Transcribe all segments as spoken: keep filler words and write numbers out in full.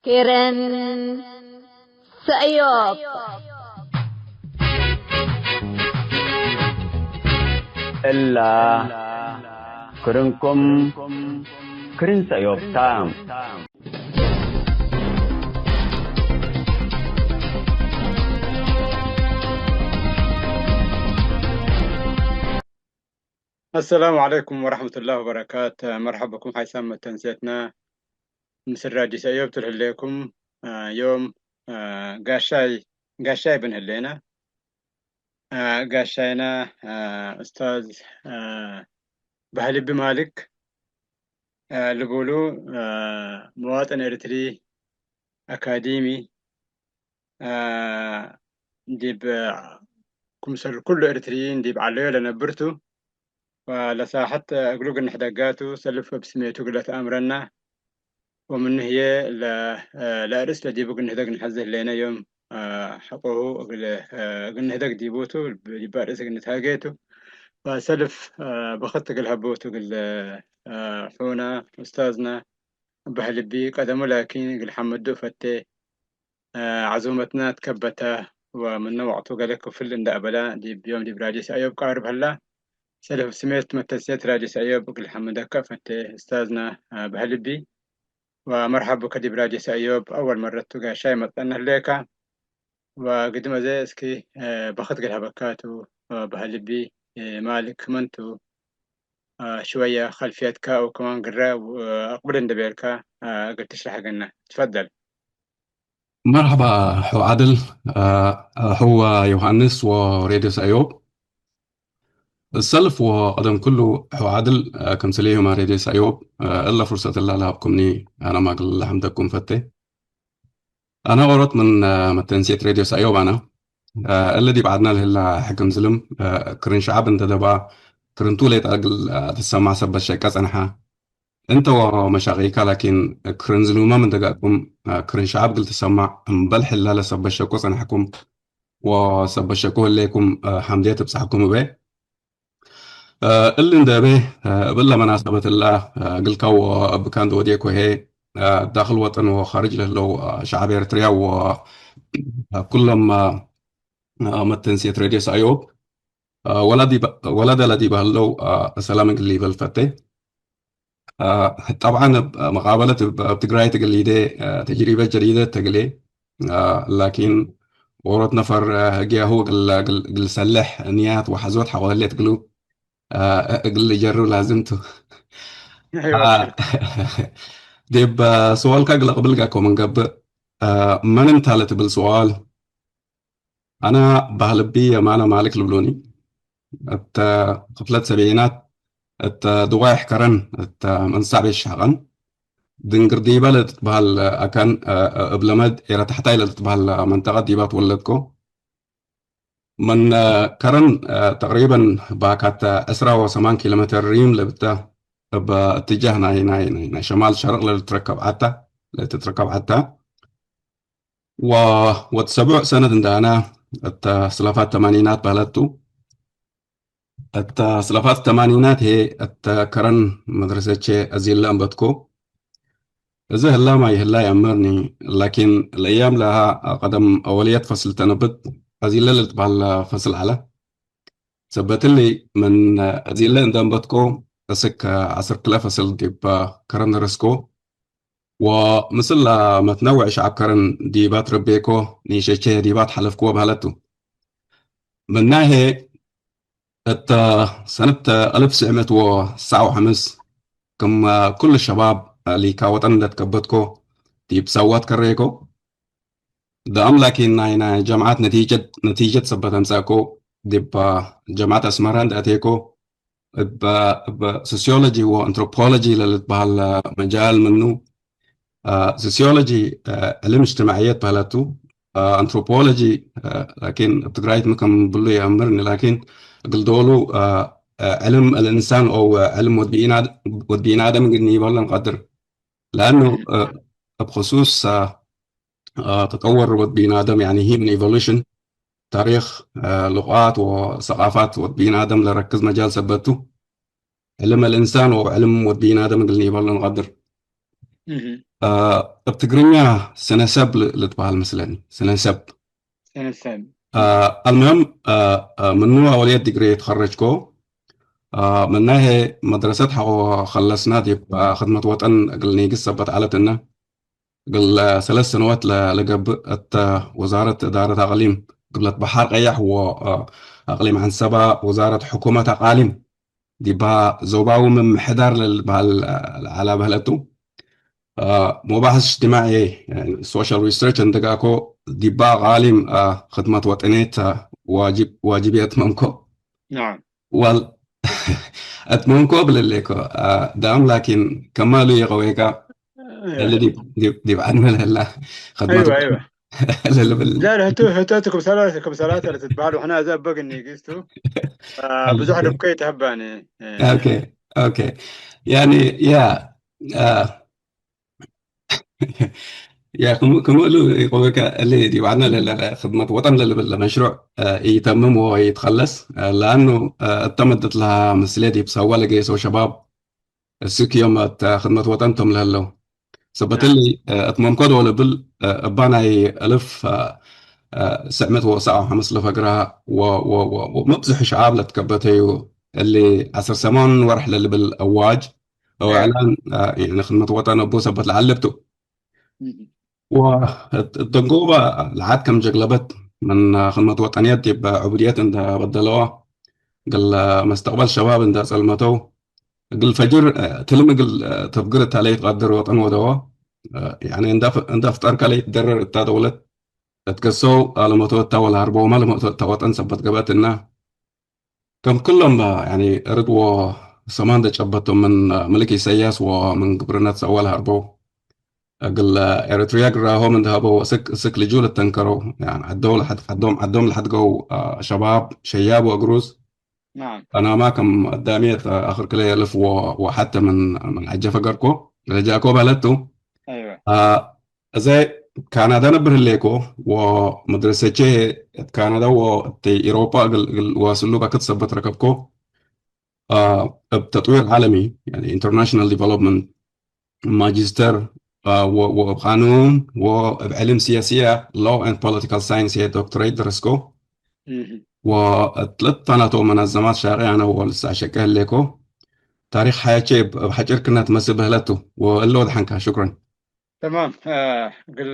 ክርን ሰእዮብ። እላ ክርንኩም ክርን ሰእዮብ ታ። አሰላሙ ዐለይኩም ወረሕመቱላሂ ወበረካት። መርሐብ ብኩም ሓይሳም መተንሴትና ምስል ራዲስ አዮብ ትልህሌኩም። ዮም ጋሻይ፣ ጋሻይ ብንህሌና። ጋሻይና ኡስታዝ ባህልቢ ማልክ ልቡሉ፣ መዋጥን ኤርትሪ፣ አካዲሚ፣ ዲብ ክምሰል ኩሉ ኤርትርይን ዲብ ዐለዮ ለነብር ቱ፣ ወለሳሐት እግሉ እግል ንሕደጋ ቱ፣ ሰልፍ እብ ስሜቱ እግል ለትአምረና፣ ወምኑ ህዬ ለ-፣ ለአርእስ ለዲቡ እግል ንህደግ ንሐዜ ህሌነ። ዮም ሐቆሁ እግል፣ እግል ንህደግ ዲቡ ቱ፣ ዲብ አርእስ እግል ንትሃጌ ቱ፣ ወሰልፍ በክት እግል ሀቦ ቱ እግል ሑና ኡስታዝና ባህልቢ ቀደሙ ላኪን እግል ሐመዱ እፈቴ። ዐዙመትና ትከበተ ወምነ ወቅቱ ገሌ ክፍል እንደ አበላ ዲብ ዮም ዲብ ራዲስ አዮብ ቃርብ ሀላ። ሰልፍ ስሜት መተንሴት ራዲስ አዮብ እግል ሐምደከ እፈቴ እስታዝና በህልቢ። ወመርሐብ ብከ ዲብ ራዲስ አዮብ አወል መረት ቱ ጋሻይ መጽአነ ህሌከ። ወግድም አዜ እስኪ በክት እግል ሀበካ ቱ በህልቢ ማልክ መን ቱ ሽወየ ከልፍየትከ ወከማን ግረ አቅብል እንደ ቤልከ እግል ትሽረሐገነ። ትፈደል። መርሐባ ሑ ዓድል፣ ሑ ዮሐንስ ወሬድዮ ሰእዮብ። እሰልፍ ወቀደም ኩሉ ሑ ዓድል፣ ክምስሌሁመ ሬድዮ ሰእዮብ እለ ፍርሰት እለ ለሀብኩምኒ አነ ማግል ለሐምደኩም ፈቴ። አነ ኦሮት ምን መተንሴት ሬድዮ ሰእዮብ አነ። እለ ዲብ ዐድነ ለህላ ሕክም ዝልም ክርን ሸዐብ እንተ ደባ ክርንቱ ሌጠ እግል ትሰማዕ ሰበት ሸቀ ጸንሐ። እንተ ወመሻቂካ ላኪን ክርን ዝሉመ ምን ደጋኩም ክርን ሸዐብ እግል ትሰማዕ እምበል ሕላለ ሰበት ሸቁ ጸንሐኩም ወሰበት ሸቁ ህሌኩም ሐምድየ ትብጸሐኩም እቤ። እሊ እንደ እቤ እብለ መናሰበት እለ እግልካ ወእብካ እንደ ወዴኮ ህዬ ዳክል ወጠን ወካርጅ ለህለው ሸዐብ ኤርትርያ ወኩሎም መተንስየት ሬድዮ ሰእዮብ ወላዲ-፣ ወላደ ለዲበ ህለው ሰላም እግል ሊበል ፈቴ። ጠብዓን እብ መቃበለት እብ፣ እብ ትግራይት እግል ኢዴ ተጅሪበት ጀዲደት ተግሌ። ላኪን ዎሮት ነፈር ህግያሁ እግል፣ እግል፣ እግል ሰሌሕ ንያት ወሐዞት ሐቆ ህሌት እግሉ እግል ልጀርብ ላዝም ቱ። አይወ። ዲብ ሰዋልካ እግል አቅብል ጋኮ ምን ገብእ፣ መን እንታ ለትብል ሰዋል፣ አነ በህልቢ የማነ ማልክ ልብሉኒ። እተ ክፍለት ሰብዒናት እተ ድዋይሕ ከረን እተ መንሳዕ ቤት ሸሕቀን ድንግር ዲበ ለትትበሀል አካን እብ ለመድ ኤረ ተሕታይ ለትትበሀል መንጠቀት ዲባ ትወለድኮ። ምን ከረን ተቅሪበን ባካት ዕስራ ወሰማን ኪሎ ሜትር ሪም ለብተ እብ እትጃህ ናይ፣ ናይ፣ ናይ፣ ናይ ሸማል ሸርቅ ለልትረከብ ዐታ፣ ለትትረከብ ዐታ። ወ-፣ ወድ ሰቡዕ ሰነት እንደ አነ እተ ስለፋት ተማኒናት በህለት ቱ። እተ ስለፋት ተማኒናት ህዬ እተ ከረን መድረሰቼ አዚለ አንበትኮ። እዘ ህላ ማይ ህላ ይአምርኒ፣ ላኪን ለእያም ለሃ ቀደም አወልየት ፈስል ተነብት አዚለ ለልትበሀል ፈስል ዐለ። ሰበት እሊ ምን አዚለ እንደ አንበትኮ እስክ ዐስር ክለ ፈስል ዲብ ከረን ደረስኮ። ወምስል ለመትነውዕ ሸዐብ ከረን ዲባ ትረቤኮ፣ ኒሸቼ ዲባ ተሐለፍኮ በህለት ቱ። ምናሄ እተ ሰነት አልፍ ትስዕ ምእት ወትስዓ ወሐምስ ክም ኩሉ ሸባብ ሊካ ወጠን ለትከበትኮ ዲብ ሳዋት ከሬኮ። ደአም ላኪን ናይ፣ ናይ ጀምዓት ነቲጀት፣ ነቲጀት ሰበት አምጸእኮ ዲብ ጀምዓት አስመረ እንደ አቴኮ እብ፣ እብ ሶሲዮሎጂ ወአንትሮፖሎጂ ለልትበሀል መጃል ምኑ። አ፣ ሶሲዮሎጂ፣ አ፣ ዕልም እጅትማዕየት በህለት ቱ። አ፣ አንትሮፖሎጂ፣ አ፣ ላኪን እብ ትግራይት ሚ ከም ብሉ ይአምርኒ፣ ላኪን እግል ዶሉ፣ አ፣ አ፣ ዕልም አልእንሳን አው ዕልም ወድ ቢናድ-፣ ወድ ቢናደም እግል ኒበሎ እንቀድር። ለአኑ፣ አ፣ እብ ክሱስ፣ አ፣ አ፣ ተጠወር ወድ ቢናደም፣ ያኒ ሂዩመን ኢቮሉሽን፣ ታሪክ፣ አ፣ ሉቃት ወሰቃፋት ወድ ቢናደም ለረክዝ መጃል ሰበት ቱ። ዕልም አልእንሳን ወዕልም ወድ ቢናደም እግል ኒበሎ እንቀድር። እህ። አ፣ እብ ትግርኛ ስነ ሰብ ል-፣ ልትበሃል ምስለኒ። ስነ ሰብ። ስነ ሰብ። አ፣ አልሙህም፣ አ፣ አ፣ ምኑ አወልየት ዲግሪ ተኸረጅኮ። አ፣ ምናይ መድረሰት ሐቆ ከለስና ዲብ፣ አ፣ ክድመት ወጠን እግል ኒግስ ሰበት ዐለት እነ። እግል ሰለስ ሰነወት ለ-፣ ለገብእ እተ ወዛረት እዳረት አቅሊም፣ ግብለት በሐር ቀያሕ ወ-፣ አ፣ አቅሊም ዐንሰባ፣ ወዛረት ሕኩመት አቃሊም፣ ዲባ ዞባዊ ምምሕዳር ለልበሃል ለዐላ በህለቱ። አ፣ መባሕስ እጅትማዕየ፣ ሶሻል ሪሰርች እንደጋኮ፣ ዲባ አቃሊም፣ አ፣ ክድመት ወጠንየት፣ አ፣ ዋጅብ፣ ዋጅብየት መንኮ። ነዓም። ወል-፣ አትመንኮ እብል እሌኮ፣ አ፣ ዳም ላኪን ከማሉ የቀዌካ፣ እሊ ዲብ፣ ዲብ፣ ዲብ ዐድመ ለህላ፣ ኸድመት አይወ፣ አይወ። ለልብል። ላ፣ ለህቱ፣ ህተቱ ክምሰላት፣ ክምሰላት ለትትበሃል፣ ወሕና እዘ እበ ግኒጊስቱ፣ አ፣ ብዙሕ ልብከ ይትሀባኒ። ኦኬ፣ ኦኬ። ያኒ፣ ያ፣ አ፣ ያ፣ ክም-፣ ክምእሉ ኢቆምከ እሊ ዲብ ዐድነ ለለ ክድመት ወጠን ለልብል ለመሽሩዕ፣ አ፣ ኢተምም ወኢትከለስ፣ አ፣ ለአኑ፣ አ፣ እተ መደት ለሃ ምስሌ ዲብ ሳዋ ለገይሰው ሸባብ እስክ ዮም እት ክድመት ወጠን ቶም ለህለው። ሰበት እሊ፣ አ፣ እት መምኮድ ወልብል፣ አ፣ እባ ናይ እልፍ፣ አ፣ አ፣ ስዕመት ወሰዓ ወሐምስ ለፈግራ ወ-፣ ወ-፣ ወ-፣ ወመብዝሑ ሸዓብ ለትከበተዩ እሊ ዐስር ሰማን ወርሕ ለልብል አዋጅ፣ አው እዕላን፣ አ፣ ያኒ ክድመት ወጠን እቡ ሰበት ለዐልብ ቱ። እህ። ወእት-፣ እት ደንጎበ ለዓድ ከም ጀግለበት ምን ክድመት ወጠንየት ዲብ ዕቡድየት እንደ በደለዋ፣ እግል መስተቅበል ሸባብ እንደ ጸልመተው፣ እግል ፈጅር፣ አ፣ ትልም እግል፣ አ፣ ተፍግር እታ ለይትቀድር ወጠን ወደዋ፣ አ፣ ያኒ እንደ ፍ-፣ እንደ ፍጠርከ ለይትደረር እታ ደውለት እትገሰው፣ አ፣ ለመቶ እታ ወለሀርበው፣ ማ ለመቶ እታ ወጠን ሰበት ገብአት እና፣ ከም ክሎም፣ ያኒ፣ እርድ ወሰማን ደጨበቶም ምን ምልክ ኢሰያስ ወምን ግብርነት ሰወል ሀርበው፣ እግል ኤረትርያ ግራሆም እንደ ሀበው እስክ፣ እስክ ልጁ ልተንከረው፣ ያኒ፣ ዐዶም ለሐድ-፣ ዐዶም፣ ዐዶም ለሐድገው፣ አ፣ ሸባብ፣ ሸያብ ወእግሩዝ፣ ነዓም። ቀናማ ከም አዳሚየት አክር ክለ የልፍ ወ-፣ ወሐተ ምን፣ ምን ዐጀፈ ገርኮ፣ ለጃኮ በለቱ። አይወ። አ፣ እዘ ካናዳ ነብር ህሌኮ፣ ወመድረሰቼ እት ካናዳ ወእት ኤሮፓ እግል፣ እግል ዋስሉ በክት ሰበት ረከብኮ። አ፣ እብ ተጥዊር ዓለሚ፣ ያኒ ኢንተርናሽናል ዲቨሎፕመንት ማጂስተር፣ አ፣ ወ-፣ ወእብ ቃኑን ወእብ ዕልም ሲያስየ፣ ላው ኤንድ ፖለቲካል ሳይንስ፣ የ ዶክትሬት ደረስኮ። እህ። ወእት ለተናተው መናዘማት ሻርዕ አነ ወልሳ ሸቄ ህሌኮ። ታሪክ ሐያቼ እብ፣ እብ ሐጭር ክና ትመስል በህለቱ። ወእለ ወድሐንካ። ሹክረን። ተማም፣ አ፣ እግል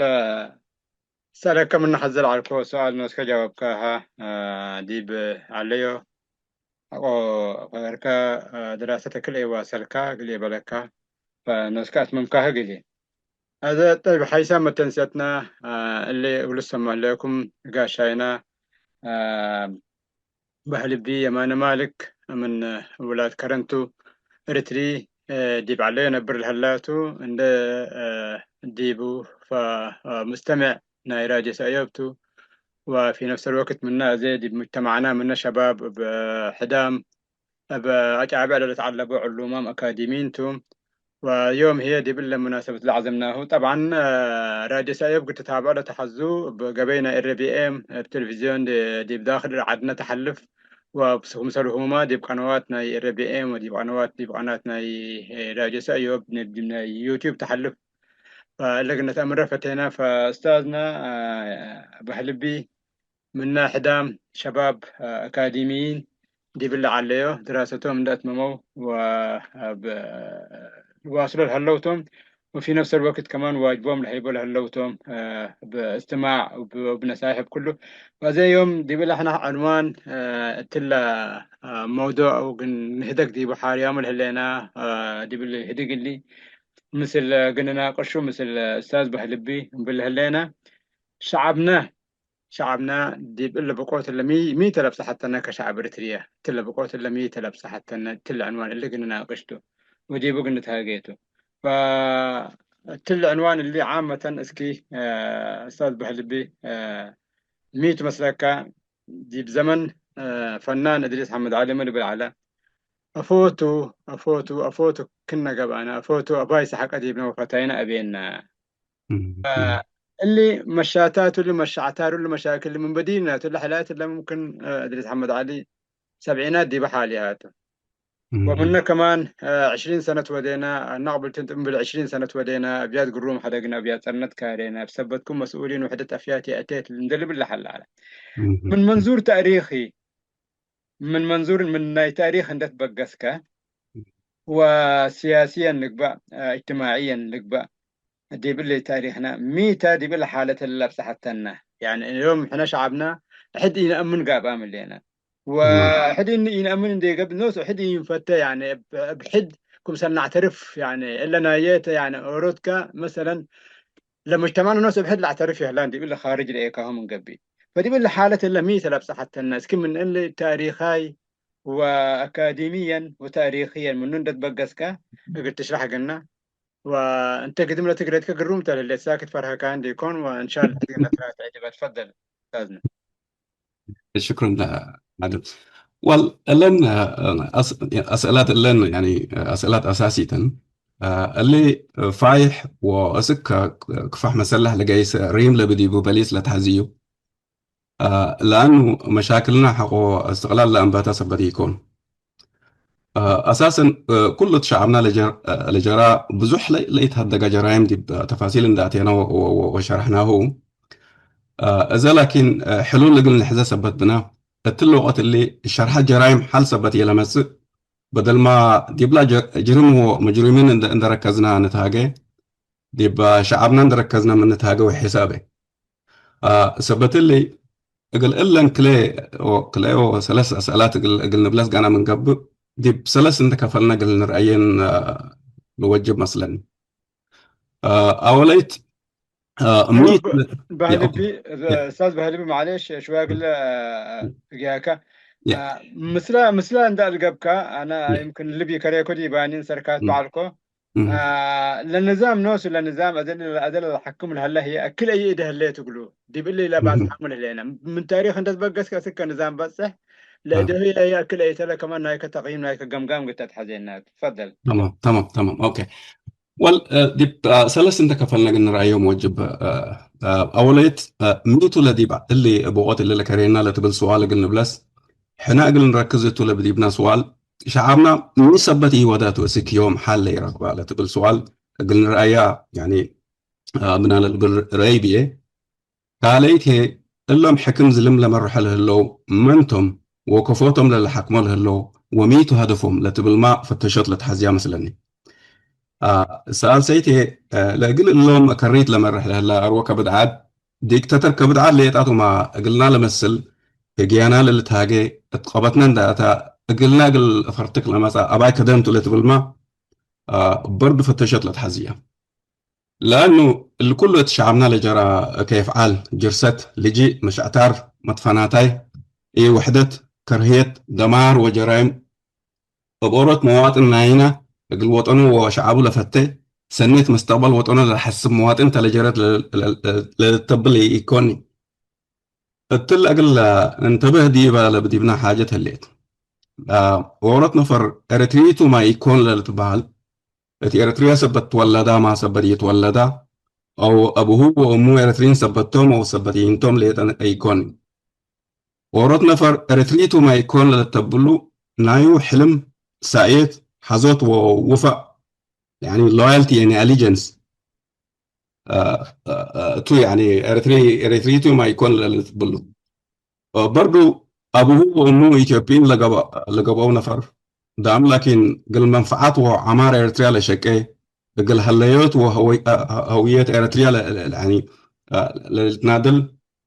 ሰአለከ ምነ ሐዘ ለዐልኮ ሰኣል ኖስከ ጃወብካሀ፣ አ፣ ዲብ ዐለዮ ሐቆ ፈገርከ፣ አ፣ ድራሰተ ክልኤ ዋሰልካ እግል ኢበለካ፣ ፈኖስከ አትመምካሀ እግል። አዘ ጠይብ ሐይሳም መተንስየትነ፣ አ፣ እሊ እግል ሰመ ህሌኩም ጋሻይነ፣ አ፣ በህልቢ የማነ ማልክ ምን ውላድ ከረን ቱ፣ እርትሪ፣ እ፣ ዲብ ዐለዮ ነብር ለሀላ ቱ፣ እንደ፣ እ፣ ዲቡ ፈ-፣ እ፣ ሙስተምዕ ናይ ራድዮ ሰእዮብ ቱ፣ ወፊ ነፍስ አልወቅት ምነ አዜ ዲብ ሙጅተማዕና ምነ ሸባብ እብ ሕዳም እብ አጫብዕ ለልትዐለቦ ዕሉማም አካዲሚን ቱ፣ ወዮም ህዬ ዲብ እለ ሙናሰበት ለዐዘምናሁ። ጠብዓን፣ እ፣ ራድዮ ሰእዮብ እግል ትታብዖ ለተሐዙ፣ እብ ገበይ ናይ ኤረቢኤም፣ እብ ቴሌቪዝዮን ዲ-፣ ዲብ ዳክል ዐድነ ተሐልፍ፣ ወክምሰልሁመ ዲብ ቀነዋት ናይ ኤረቢኤም ወዲብ ቀነዋት፣ ዲብ ቀናት ናይ፣ እ፣ ራድዮ ሰእዮብ፣ ዲብ ናይ ዩትዩብ ተሐልፍ። ፈእለ እግል ነትአምረ ፈቴነ። ፈእስታዝነ፣ እ፣ በህልቢ፣ ምነ ሕዳም ሸባብ አካዲሚይን ዲብለ ዐለዮ ድራሰቶም እንደ አትመመው ወእብ ዋስሎ ለሀለው ቶም፣ ወፊ ነፍስ አልወቅት ከማን ዋጅቦም ለሀይቦ ለሀለው ቶም፣ እብ እስትማዕ ወእብ ነሳይሕ እብ ኩሉ። ወአዜ ዮም ዲብለ ሕነ ዕንዋን እትለ መውዱዕ እግል ንህደግ ዲቡ ሓርያሙ ለህሌና፣ ዲብለ ህድግ እሊ ምስል እግል ንናቅሹ ምስል እስታዝ በህልቢ እምብል ለህሌነ ሸዐብነ ሸዐብና ዲብ እለ ብቆት እለ ሚ፣ ሚ ተለብሰሐተነ ከሸዐብ እርትርየ፣ እትለ ብቆት እለ ሚ ተለብሰሐተነ፣ እትለ ዕንዋን እሊ እግል ንናቅሽ ቱ፣ ወዲቡ እግል ንትሃጌ ቱ። ፈእትለ ዕንዋን እሊ ዓመተን እስኪ፣ እ፣ እስታዝ በህልቢ፣ እ፣ ሚ ቱ መስለከ፣ ዲብ ዘመን፣ እ፣ ፈናን እድሪስ ሐመድ ዐሊ ምን ልብል ዐለ፣ አፎቱ፣ አፎቱ፣ አፎቱ ክነ ገብአነ፣ አፎቱ አባይ ሰሐቀ ዲብነ ወፈታይነ አቤነ። እም፣ እም። እሊ መሻታት እሊ መሻዕታር እሊ መሻክል ምን በዲንና ቱ ለሐላት እለ ሙምክን፣ እ፣ እድሪስ ሐመድ ዐሊ ሰብዒናት ዲበ ሓልያቱ። ወምነ ከማን፣ እ፣ ዕሽሪን ሰነት ወዴነ፣ ነቅብል ትንጥም ብል ዕሽሪን ሰነት ወዴነ፣ አብያት ግሩም ሐደግነ፣ አብያት ጸርነት ካሬነ፣ እብ ሰበትኩም መስኡሊን ውሕደት አፍያት የአቴት እንዴ ልብል ለሐለ ዐለ። ምን መንዙር ተእሪኪ፣ ምን መንዙር ምን ናይ ተእሪክ እንዴ ትበገስከ፣ ወሲያስየን ልግበእ፣ እ፣ እጅትማዕየን ልግበእ፣ ዲብ እሊ ታሪክና ሚ ተ ዲብ እሊ ሓለት እሊ ለብጸሐተነ። ያኒ ዮም ሕነ ሸዐብና እሕድ ኢነአምን ጋብአም ህሌነ። ወእሕድ እኒ ኢነአምን እንዴ ገብእ ኖሱ እሕድ ኢንፈተ፣ ያኒ እብ፣ እብ ሕድ ክምሰል ነዕተርፍ፣ ያኒ እለ ናየ ተ፣ ያኒ ኦሮትከ መሰለን ለሙጅተማዕነ ኖሱ እብ ሕድ ለዕተርፍ ይህላን ዲብ እሊ ካርጅ ለኤካሆም እንገብእ። ፈዲብ እሊ ሓለት እለ ሚ ተ ለብጸሐተነ? እስኪ ምን እሊ ታሪካይ ወአካዲሚየን ወታሪክየን ምኑ እንዴ ትበገስከ እግል ትሽረሕ ገና። ወእንተ ግድም ለትግረይትከ ግሩም ተ ለህሌት ሳክት ፈርሀካ እንዴ ኢኮን፣ ወእንሻለ እግል ነትራተ ዐጀበ። ትፈደል ኡስታዝነ። ሽክረን ለአደም። ወል እለን አስ-፣ አስእላት እለን ያኒ አስእላት አሳሲተን እሊ ፋይሕ ወእስክ ክፋሕ መሰለሕ ለገይሰ ሪም ለብዲቡ በሊስ ለተሐዝዩ ለአኑ መሻክልና ሐቆ እስትቅላል ለአንበተ ሰበት ኢኮን። አሳሰን ኩሉ እት ሸዐብና ለጀር-፣ ለጀራ ብዙሕ ለኢትሀደገ ጀራይም ዲብ ተፋሲል እንዴ አቴነ ወ-፣ ወ-፣ ወሸረሕናሁ። እዘ ላኪን ሕሉል እግል ንሕዘ ሰበት ብነ። እትሊ ወቅት እሊ ሸርሐት ጀራይም ሐል ሰበት ኢለመጽእ። በደልማ ዲብላ ጀ-፣ ጅርም ወሙጅሪሚን እንዴ፣ እንዴ ረከዝና ንትሃጌ፣ ዲብ ሸዐብና እንዴ ረከዝና ምን ንትሃጌ ወሒሳቤ። አ፣ ሰበት እሊ፣ እግል እለን ክልኤ ወ-፣ ክልኤ ወሰለስ አስአላት እግል፣ እግል ንብለስ ጋና ምን ገብእ፣ ዲብ ሰለስ እንዴ ከፈልነ እግል ንርአየን፣ አ፣ ልወጅብ መስለኒ። አ፣ አወለይት፣ አ፣ እሚ ብ-፣ ያ፣ ባህልቢ፣ ኦኬ። ያ። እስታዝ ባህልቢ፣ ማዕሌሽ፣ ሽወያ እግል፣ አ፣ ም። እግያከ። ያ። አ፣ ምስለ፣ ምስለ እንዴ አልገብካ፣ አነ ያ። ይምክን ልብ ይከሬኮ ዲባኒን ሰርካት ም። በዐልኮ። ም። አ፣ ለንዛም ኖሱ ለንዛም አዜ፣ አዜ ለሐክም ለሀለ ህዬ አክል አይ እደ ህሌት እግሉ፣ ዲብ እሊ ም። ለባጽሓሙ ለህሌነ። ምን ታሪክ እንዴ ትበገስከ እስከ ንዛም በጽሕ፣ አ። ለእደሁ አይ አክል አይ ተለ ከማን ናይከ ተቅይም ናይከ ገምጋም ግተ ተሐዜና። ትፈደል። ተማም፣ ተማም፣ ተማም። ኦኬ። ወል፣ እ፣ ዲብ፣ አ፣ ሰለስ እንዴ ከፈልነ እግል ንርአዮም ወጅብ፣ አ፣ አ፣ አወለይት፣ አ፣ ሚቱ ለዲብ እሊ ቦቆት እሊ ለከሬና ለትብል ስዋል እግል ንብለስ፣ ሕነ እግል ንረክዝ እቱ ለብዲብና ስዋል፣ ሸዓብና ሚ ሰበት ኢወዳቱ እስክ ዮም ሐል ለኢረክባ ለትብል ስዋል እግል ንርአያ፣ ያኒ፣ አ፣ ምናለ ልብል ረአይ ብዬ። ካልአይት ህዬ፣ እሎም ሕክም ዝልም ለመርሖ ለህለው መንቶም ወከፎቶም ለለሐክሞ ለህለው ወሚቱ ሀደፎም ለትብልማ ፈተሾት ለተሐዝያ መስለኒ። አ፣ ሰአልሰይት ህዬ፣ አ፣ ለእግል እሎም ከሪት ለመርሕ ለህላ አርወ ከብድ ዐድ፣ ዲክተተር ከብድ ዐድ ሌጣቱማ እግልና ለመስል ህግያና ለልትሃጌ እት ቀበትነ እንደ አታ እግልና እግል ፈርትክ ለመጽአ አባይ ከደንቱ ለትብልማ፣ አ፣ በርዱ ፈተሾት ለተሐዝያ። ለአኑ እሊ ኩሉ እት ሸዐብና ለጀራ እከይ አፍዓል፣ ጅርሰት፣ ልጅእ፣ መሸዕታር፣ መትፈናታይ፣ ኢውሕደት፣ ከርህየት፣ ደማር ወጀራይም እብ ኦሮት መዋጥን ናይና እግል ወጠኑ ወሸዐቡ ለፈቴ፣ ሰኔት መስተቅበል ወጠኑ ለሐስብ መዋጥን ተ ለጀረት ለ-፣ ለ-፣ ለ-፣ ለልተብል ኢኮኒ። እትለ እግል እንተብህ ዲበ ለብዲብና ሓጀት ህሌት። አ፣ ኦሮት ነፈር ኤረትርይቱ ማ ኢኮን ለልትበሃል፣ እት ኤረትርየ ሰበት ትወለዳ ማ ሰበት ኢትወለዳ፣ አው አቡሁ ወእሙ ኤረትርይን ሰበት ቶም አው ሰበት ኢንቶም ሌጠ ኢኮን። ኦሮት ነፈር ኤረትርይቱ ማ ኢኮን ለልተብሉ፣ ናዩ ሕልም፣ ሳእየት፣ ሐዞት ወውፋእ፣ ያኒ ሎያልቲ፣ ያኒ አሊጀንስ፣ አ፣ አ፣ አ፣ ቱ፣ ያኒ ኤረትሪ-፣ ኤረትርይቱ ማ ኢኮን ለልትብሉ። በርዱ አቡሁ ወእሙ ኢትዮጵይን ለገበ-፣ ለገበው ነፈር ዳም፣ ላኪን እግል መንፈዓት ወዐማር ኤረትርያ ለሸቄ፣ እግል ሀለዮት ወሀወይ-፣ አ-፣ አ-፣ ሀውየት ኤረትርያ ለ-፣ ለ-፣ ያኒ፣ አ፣ ለልትናደል፣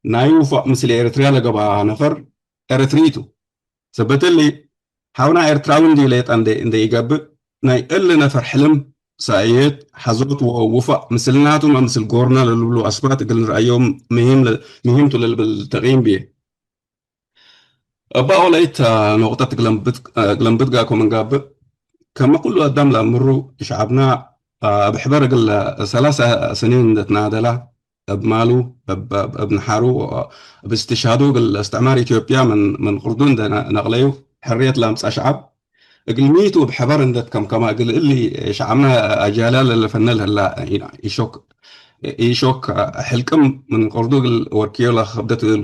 ናይ ውፋቅ ምስል ኤረትርያ ለገበአ ነፈር ኤረትርይ ቱ። ሰበት እሊ፣ ሐውና ኤርትራዊ እንዲ ሌጠ እንዴ፣ እንዴ ኢገብእ፣ ናይ እሊ ነፈር ሕልም፣ ሳእየት፣ ሐዞት ወውፋቅ ምስልናቱመ ምስል ጎርና ለልብሉ አስባት እግል ንርአዮም ምህም ለ-፣ ምህም ቱ ለልብል ተቅይም ብዬ። እበ አወላይት ኖቅጠት እግል ለንብት-፣ እግል ለንብትጋኮ ምን ጋብእ፣ ከመ ኩሉ አዳም ለአምሩ፣ ሸዐብና እብ ሕበር እግል ሰላሰ ስኒን እንዴ ትናደላ፣ እብ ማሉ፣ እብ፣ እብ፣ እብ ነሓሩ፣ እብ እስትሽሃዱ እግል እስትዕማር ኢትዮጵያ ምን፣ ምን ቅርዱ እንዴ ነ-፣ ነቅለዩ፣ ሕርየት ለአምጽአ ሸዐብ፣ እግል ሚቱ እብ ሕበር እንዴ ትከምከመ፣ እግል እሊ ሸዐብና አጅያላ ለልፈነ ለህላ ኢሾክ፣ ኢሾክ ሕልቅም ምን ቅርዱ እግል ወርክዮ ለከብደት እሉ።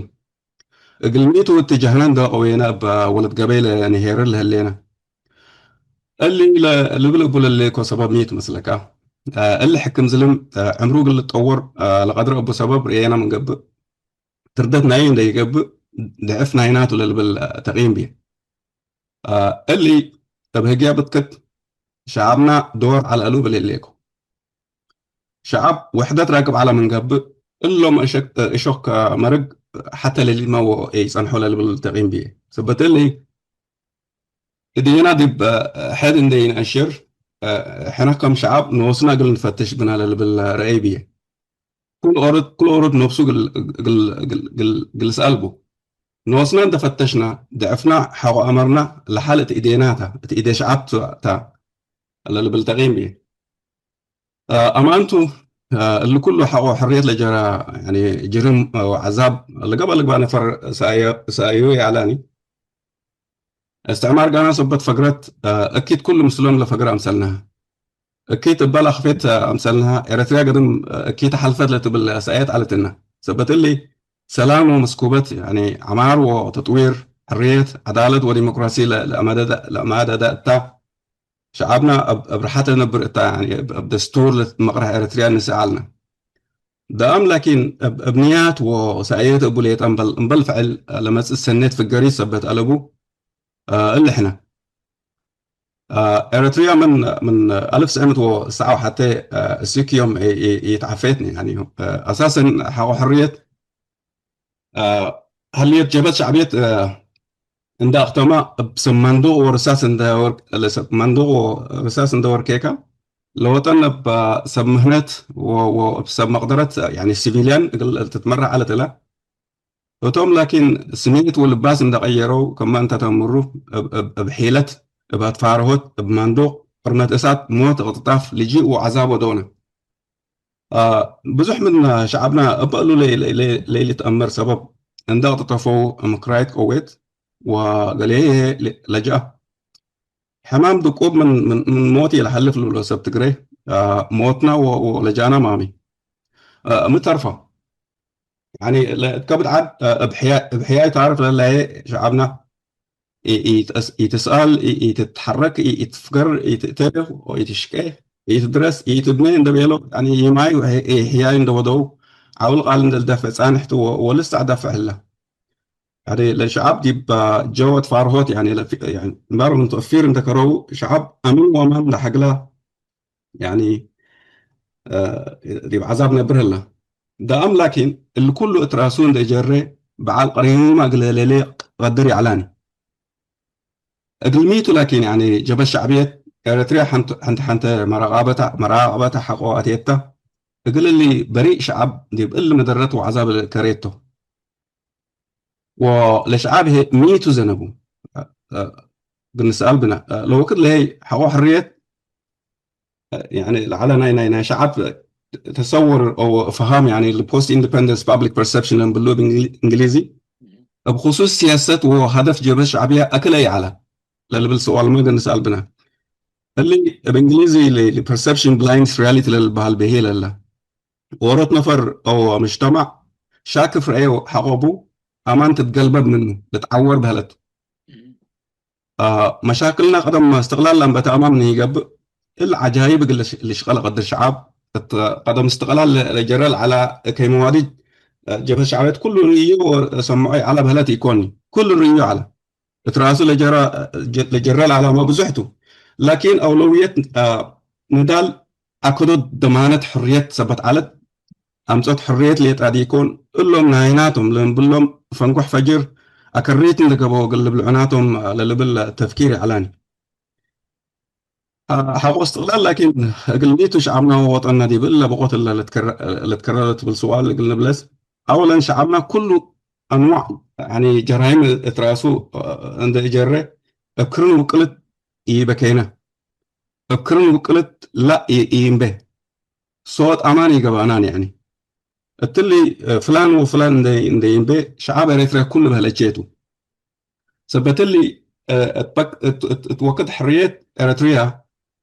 እግል ሚቱ እትጀህነ እንዴ ቀዌነ እብ ወለት ገበይ ለንሄርር ለህሌነ። እሊ ለ-፣ ልብል እቡ ለሌኮ ሰበብ ሚ ቱ መስለካ? አ፣ እሊ ሕክም ዝልም፣ አ፣ ዕምሩ እግል ልጠወር፣ አ፣ ለቀድር እቡ ሰበብ ርኤና ምን ገብእ፣ ትርደት ናዩ እንደ ይገብእ፣ ድዕፍ ናይናቱ ለልብል፣ አ፣ ተቂም ብየ። አ፣ እሊ እብ ህግያ ብትክት ሸዓብና ዶር ዐለ እሉ እብል ሌኮ። ሸዐብ ውሕደት ራክብ ዐለ ምን ገብእ፣ እሎም እሸክ-፣ እሾክ መርግ ሐተ ለሊመ ወኢጸንሖ ለልብል ተቂም ብዬ። ሰበት እሊ፣ እዴና ዲብ ሕድ እንዴ ኢነአሽር፣ ሕነ ከም ሸዐብ ኖስና እግል ንፈትሽ ብነ ለልብል ረአይ ብዬ። ኩሉ ኦሮት፣ ኩሉ ኦሮት ነፍሱ እግል፣ እግል፣ እግል፣ እግል፣ እግል ልስአል ቡ። ኖስና እንደ ፈተሽና፣ ድዕፍና ሐቆ አመርና፣ ለሐል እት እዴና ተ፣ እት እዴ ሸዐብ ተ ለልብል ተቂም ብዬ። አ፣ አማንቱ፣ አ፣ እሊ ኩሉ ሐቆ ሕርየት ለጀራ፣ ያኒ፣ ጅርም ወዐዛብ ለገብአ ልግባእ ነፈር ሰአየ-፣ ሰአዩ ይዐላኒ። እስትዕማር ጋና ሰበት ፈግረት፣ አ፣ እኪት ኩሉ ምስሎም ለፈግረ አምሰልናሃ። እኪት እበ ለአክፌት አምሰልናሃ። ኤረትርያ ገድም፣ አ፣ እኪት ሐልፈት ለትብል ሰአየት ዐለትና። ሰበት እሊ፣ ሰላም ወመስኩበት፣ ያኒ፣ ዐማር ወተጥዊር፣ ሕርየት፣ ዐዳለት ወዲሞክራሲ ለ-፣ ለአመደደ-፣ ለአማደደ እታ። ሸዐብና እብ፣ እብ ርሐት ለነብር እታ፣ ያኒ እብ፣ እብ ደስቱር ለትትመቅረሕ ኤረትርያ እንሰእ ዐልነ። ደአም ላኪን እብ፣ እብ ንያት ወሰአየት እቡ ሌጠ እምበል፣ እምበል ፍዕል ለመጽእ ሰኔት ፍገሪት ሰበት አለቡ፣ አ፣ እሊ ሕነ። አ፣ ኤረትርያ ምን፣ ምን አልፍ ሰዕምት ወሰዓ ወሐቴ፣ አ፣ እስክ ዮም ኢ፣ ኢ፣ ኢተዓፈየትኒ። ያኒ፣ አ፣ አሳሰን ሐቆ ሕርየት አ፣ ህልየት ጀብሀት ሸዕብየት፣ አ፣ እንደ አክተማ እብ ሰብ መንዱቅ ወርሳስ እንደ ወር-፣ ለሰብ መንዱቅ ወርሳስ እንደ ወርኬካ፣ ለወጠን እብ ሰብ ምህነት ወ-፣ ወእብ ሰብ መቅደረት፣ ያኒ ሲቪልያን እግል ትትመረሕ ዐለት እለ። እቶም ላኪን ስሜት ወልባስ እንደ ቀየረው፣ ከማ እንተ ተምሩ እብ፣ እብ፣ እብ ሒለት፣ እብ አትፋርሆት፣ እብ መንዱቅ፣ ቅርመት እሳት፣ ሞት፣ እቅትጣፍ፣ ልጂእ ወዐዛብ ወዶነ። አ፣ ብዙሕ ምን ሸዐብና እበ እሉ ለይ-፣ ለይ-፣ ለይ-፣ ለይልትአመር ሰበብ እንደ አቅጥጠፈው እም ክራይት ቀዌት ወገሌ ለ-፣ ለጅአ። ሕማም ድቁብ ምን፣ ምን፣ ምን ሞት ኢለሐልፍ ልብሎ ሰብ ትግሬ፣ አ፣ ሞትና ወ-፣ ወለጃና ማሚ። አ፣ ሚ ተርፈ? ያኒ ለእት ከብድ ዐድ፣ አ፣ እብ ሕያ-፣ እብ ሕያይ ታርፍ ለለሀዬ ሸዐብና ኢ-፣ ኢትአስ-፣ ኢትስአል፣ ኢ-፣ ኢትትሐረክ፣ ኢ-፣ ኢትፍገር፣ ኢትእቴ ወኢትሽቄ፣ ኢትድረስ፣ ኢትብኔ እንደ ቤሎ፣ ያኒ ይማይ ወሕ-፣ ኢ-፣ ሕያይ እንደ ወደው፣ ዐውል ቃል እንደ ልደፍዕ ጻንሕ ቱ ወ-፣ ወልሰዕ ደፍዕ ህለ። ያኒ ለሸዐብ ዲብ ጀወት ፋርሆት፣ ያኒ ለፊ-፣ ያኒ environment of fear እንደ ከረው፣ ሸዐብ አምን ወአማን እንደ ሐግላ፣ ያኒ፣ አ፣ ዲብ ዐዛብ ነብር ህለ። ደአም ላኪን፣ እሊ ኩሉ እት ራሱ እንዴ ጀሬ፣ በዐል ቀሪዩመ እግል ለሌሌ ቀድር ይዐላኒ። እግል ሚ ቱ ላኪን፣ ያኒ፣ ጀብሀት ሸዕብየት ኤረትርያ ሐንት-፣ ሐንቲ ሐንተ መራቃበተ፣ መራቀበተ ሐቆ አቴተ፣ እግል እሊ በሪእ ሸዐብ ዲብ እሊ መደረት ወዐዛብ ከሬቶ። ወለሸዐብ ህዬ ሚ ቱ ዘነቡ? አ፣ እግል ንስአል ብነ። አ፣ ለወክድ ለህይ ሐቆ ሕርየት፣ አ፣ ያኒ ለዐለ ናይ፣ ናይ፣ ናይ ሸዐብ ተሰውር አው ፈሃም፣ ያኒ ለፖስት ኢንዲፐንደንስ ፐብሊክ ፐርሰፕሽን ለንብሉ እብ እንግሊ-፣ እንግሊዚ፣ እብ ክሱስ ሲያሰት ወሀደፍ ጀብሀት ሸዕብየ አክለ ይዐለ ለልብል ሰዋልመ እግል ንስአል ብነ። እሊ እብ እንግሊዚ ለ-፣ ለፐርሰፕሽን ብላይንድስ ሪያሊቲ ለልበሃል ብሄ ለለ። ዎሮት ነፈር አው ምጅተማዕ ሻክፍ ረአየ ሐቆ ቡ፣ አማን ትትገልበብ ምኑ ልትዐወር በህለት። አ፣ መሻክልና ቀደም እስትቅላል ለአንበተ አማም ንኢገብእ፣ እሊ ዐጃይብ እግል ልሽ-፣ ልሽቀል ቀድር ሸዓብ፣ እት ቀደም እስትቅላል ለ-፣ ለጀረ ለዐለ ከይ መዋዲድ፣ አ፣ ጀብሀት ሸዕብየት ኩሉ ርእዩ ወሰምዖ ይዐለ በህለት ኢኮኒ። ኩሉ ርእዩ ዐለ። እት ራሱ ለጀረ፣ ጀ-፣ ለጀረ ለዐለ አማም ብዙሕ ቱ። ላኪን አውለውየት፣ አ፣ ንዳል አከዶት ደማነት ሕርየት ሰበት ዐለት፣ አምጾት ሕርየት ሌጣ ዲኮን፣ እሎም ናይናቶም ለእንብሎም ፈንጎሕ ፈጅር አከሪት እንደ ገብኦ እግል ልብልዑናቶም ለልብል ተፍኪር ይዐላኒ። ሐቆ እስትቅላል ላኪን፣ እግል ሚ ቱ ሸዐብና ወወጠንና ዲብ እለ ብቆት እለ ልትከረ-፣ ልትከረረ ትብል ስዋል እግል ንብለስ፣ አወለን ሸዐብና ኩሉ አንዋዕ፣ ያኒ፣ ጀራይም እት ራሱ እንደ እጀረ፣ እብ ክርን ውቅልት ኢበኬነ። እብ ክርን ውቅልት ላ ኢ-፣ ኢእምቤ። ሶወት አማን ኢገብአናን፣ ያኒ። እትሊ፣ እ፣ ፍላን ወፍላን እንደ፣ እንደ ኢምቤ፣ ሸዓብ ኤረትርያ ኩሉ በህለቼ ቱ። ሰበት እሊ፣ እ፣ እት በክ-፣ እት፣ እት፣ እት ወክድ ሕርየት ኤረትርያ፣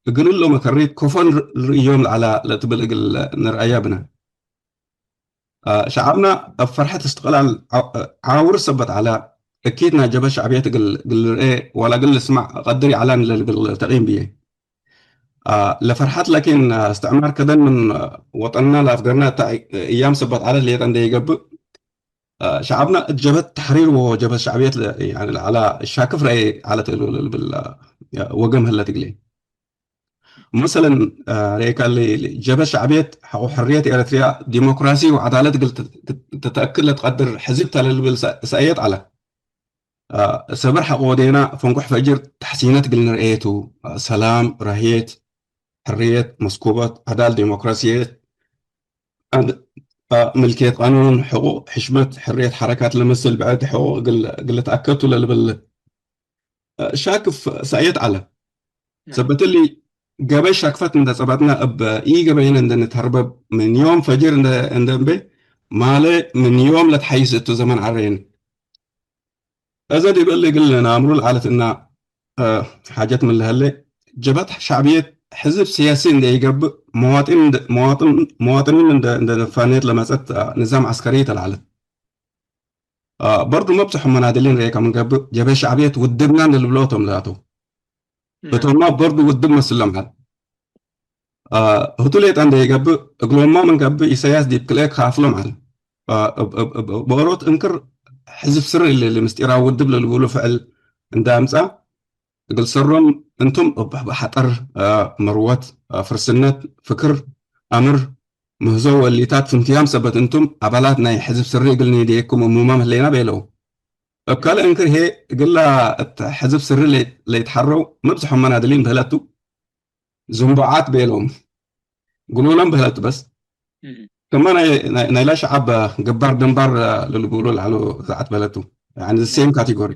እግል እሎም ከሪት ከፎ ንር-፣ ንርእዮም ለዐላ ለትብል እግል ንርአያ ብነ። አ፣ ሸዐብና እብ ፈርሐት እስትቅላል ዐ-፣ ዓውር ሰበት ዐለ፣ እኪት ናይ ጀብሀት ሸዕብየት እግል፣ እግል ልርኤ ወላ እግል ልስማዕ ቀድር ይዐላን ለልብል ተቂም ብዬ። አ፣ ለፈርሐት ላኪን፣ አ፣ እስትዕማር ከደን ምን ወጠንና ለአፍገርና እተ እያም ሰበት ዐለት ሌጠ እንዴ ኢገብእ፣ አ፣ ሸዐብና እት ጀብሀት ተሕሪር ወጀብሀት ሸዕብየት ለ-፣ ያኒ ለዐላ ሻክፍ ረአይ ዐለት እሉ ለልብል፣ አ፣ ወገም ህለት እግሌ። መሰለን፣ አ፣ ረአይካ እሊ ጀብሀት ሸዕብየት ሐቆ ሕርየት ኤረትርያ ዲሞክራሲ ወዐዳለት እግል ት-፣ ት-፣ ትተአክድ ለትቀድር ሕዝብ ተ ለልብል ሰ-፣ ሰእየት ዐለ። አ፣ ሰብር ሐቆ ወዴና ፈንቁሕ ፈጅር ተሕሲነት እግል ንርኤ ቱ። አ፣ ሰላም፣ ራህየት፣ ሕርየት፣ መስኩበት፣ ዐዳል፣ ዲሞክራሲየት፣ አ፣ ምልክየት ቃኑን፣ ሕቁቅ፣ ሕሽመት፣ ሕርየት ሐረካት ለመስል ብዕድ ሕቁቅ እግል፣ እግል ልትአከድ ቱ ለልብል ሻክፍ ሰእየት ዐለ። ሰበት እሊ፣ ገበይ ሻክፈት እንደ ጸበጥነ እብ ኢገበይነ እንደ ንትሀርበብ፣ ምን ዮም ፈጅር እንደ፣ እንደ እምቤ ማለ ምን ዮም ለትሐይስ እቱ ዘመን ዐረየን። እዘ ዲብ እሊ እግል ነአምሩ ለዐለት እና፣ እ፣ ሓጀት ምን ለሀሌ፣ ጀብሀት ሸዕብየት ሕዝብ ሲያሲ እንደ ኢገብእ፣ መዋጢን እንደ፣ መዋጥን፣ መዋጥኒን እንደ፣ እንደ ነፋኔት ለመጸት፣ እ፣ ንዛም ዐስከሪ ተለዐለት። አ፣ በርዱ መብዝሖም መናድሊን ረኤከ ምን ገብእ፣ ጀብሀት ሸዕብየት ውድብና እንዴ ልብሎ ቶም ለአተው። እም። እቶምማ በርዱ ውድብ መስሎም ዐል። አ፣ ህቱ ሌጠ እንዴ ኢገብእ፣ እግሎምማ ምን ገብእ፣ ኢሰያስ ዲብ ክልኤ ካፍሎም ዐል። አ፣ እብ፣ እብ፣ እብ፣ በኦሮት እንክር ሕዝብ ስር እሊ፣ እሊ ምስጢራዊ ውድብ ለልቡሉ ፍዕል እንዴ አምጽአ፣ እግል ሰሮም እንቱም እብ ሐጠር፣ አ፣ መርወት፣ አ፣ ፍርስነት፣ ፍክር፣ አምር፣ ምህዞ ወእሊታት ፍንቱያም ሰበት እንቱም አባላት ናይ ሕዝብ ስሪ እግል ኒዴኩም እሙማም ህሌና ቤለው። እብ ካልእ እንክር ህዬ እግላ እት ሕዝብ ስሪ ለይ-፣ ለይትሐረው መብዝሖም መናድሊን በህለት ቱ። ዝንቡዓት ቤለውም። ግሉሎም በህለት በስ። እህ። ከማ ናይ፣ ናይ፣ ናይላ ሸዐብ ግንባር ድንባር ለልቡሉ ለዐሉ ዛዐት በህለት ቱ። ያኒ the same category።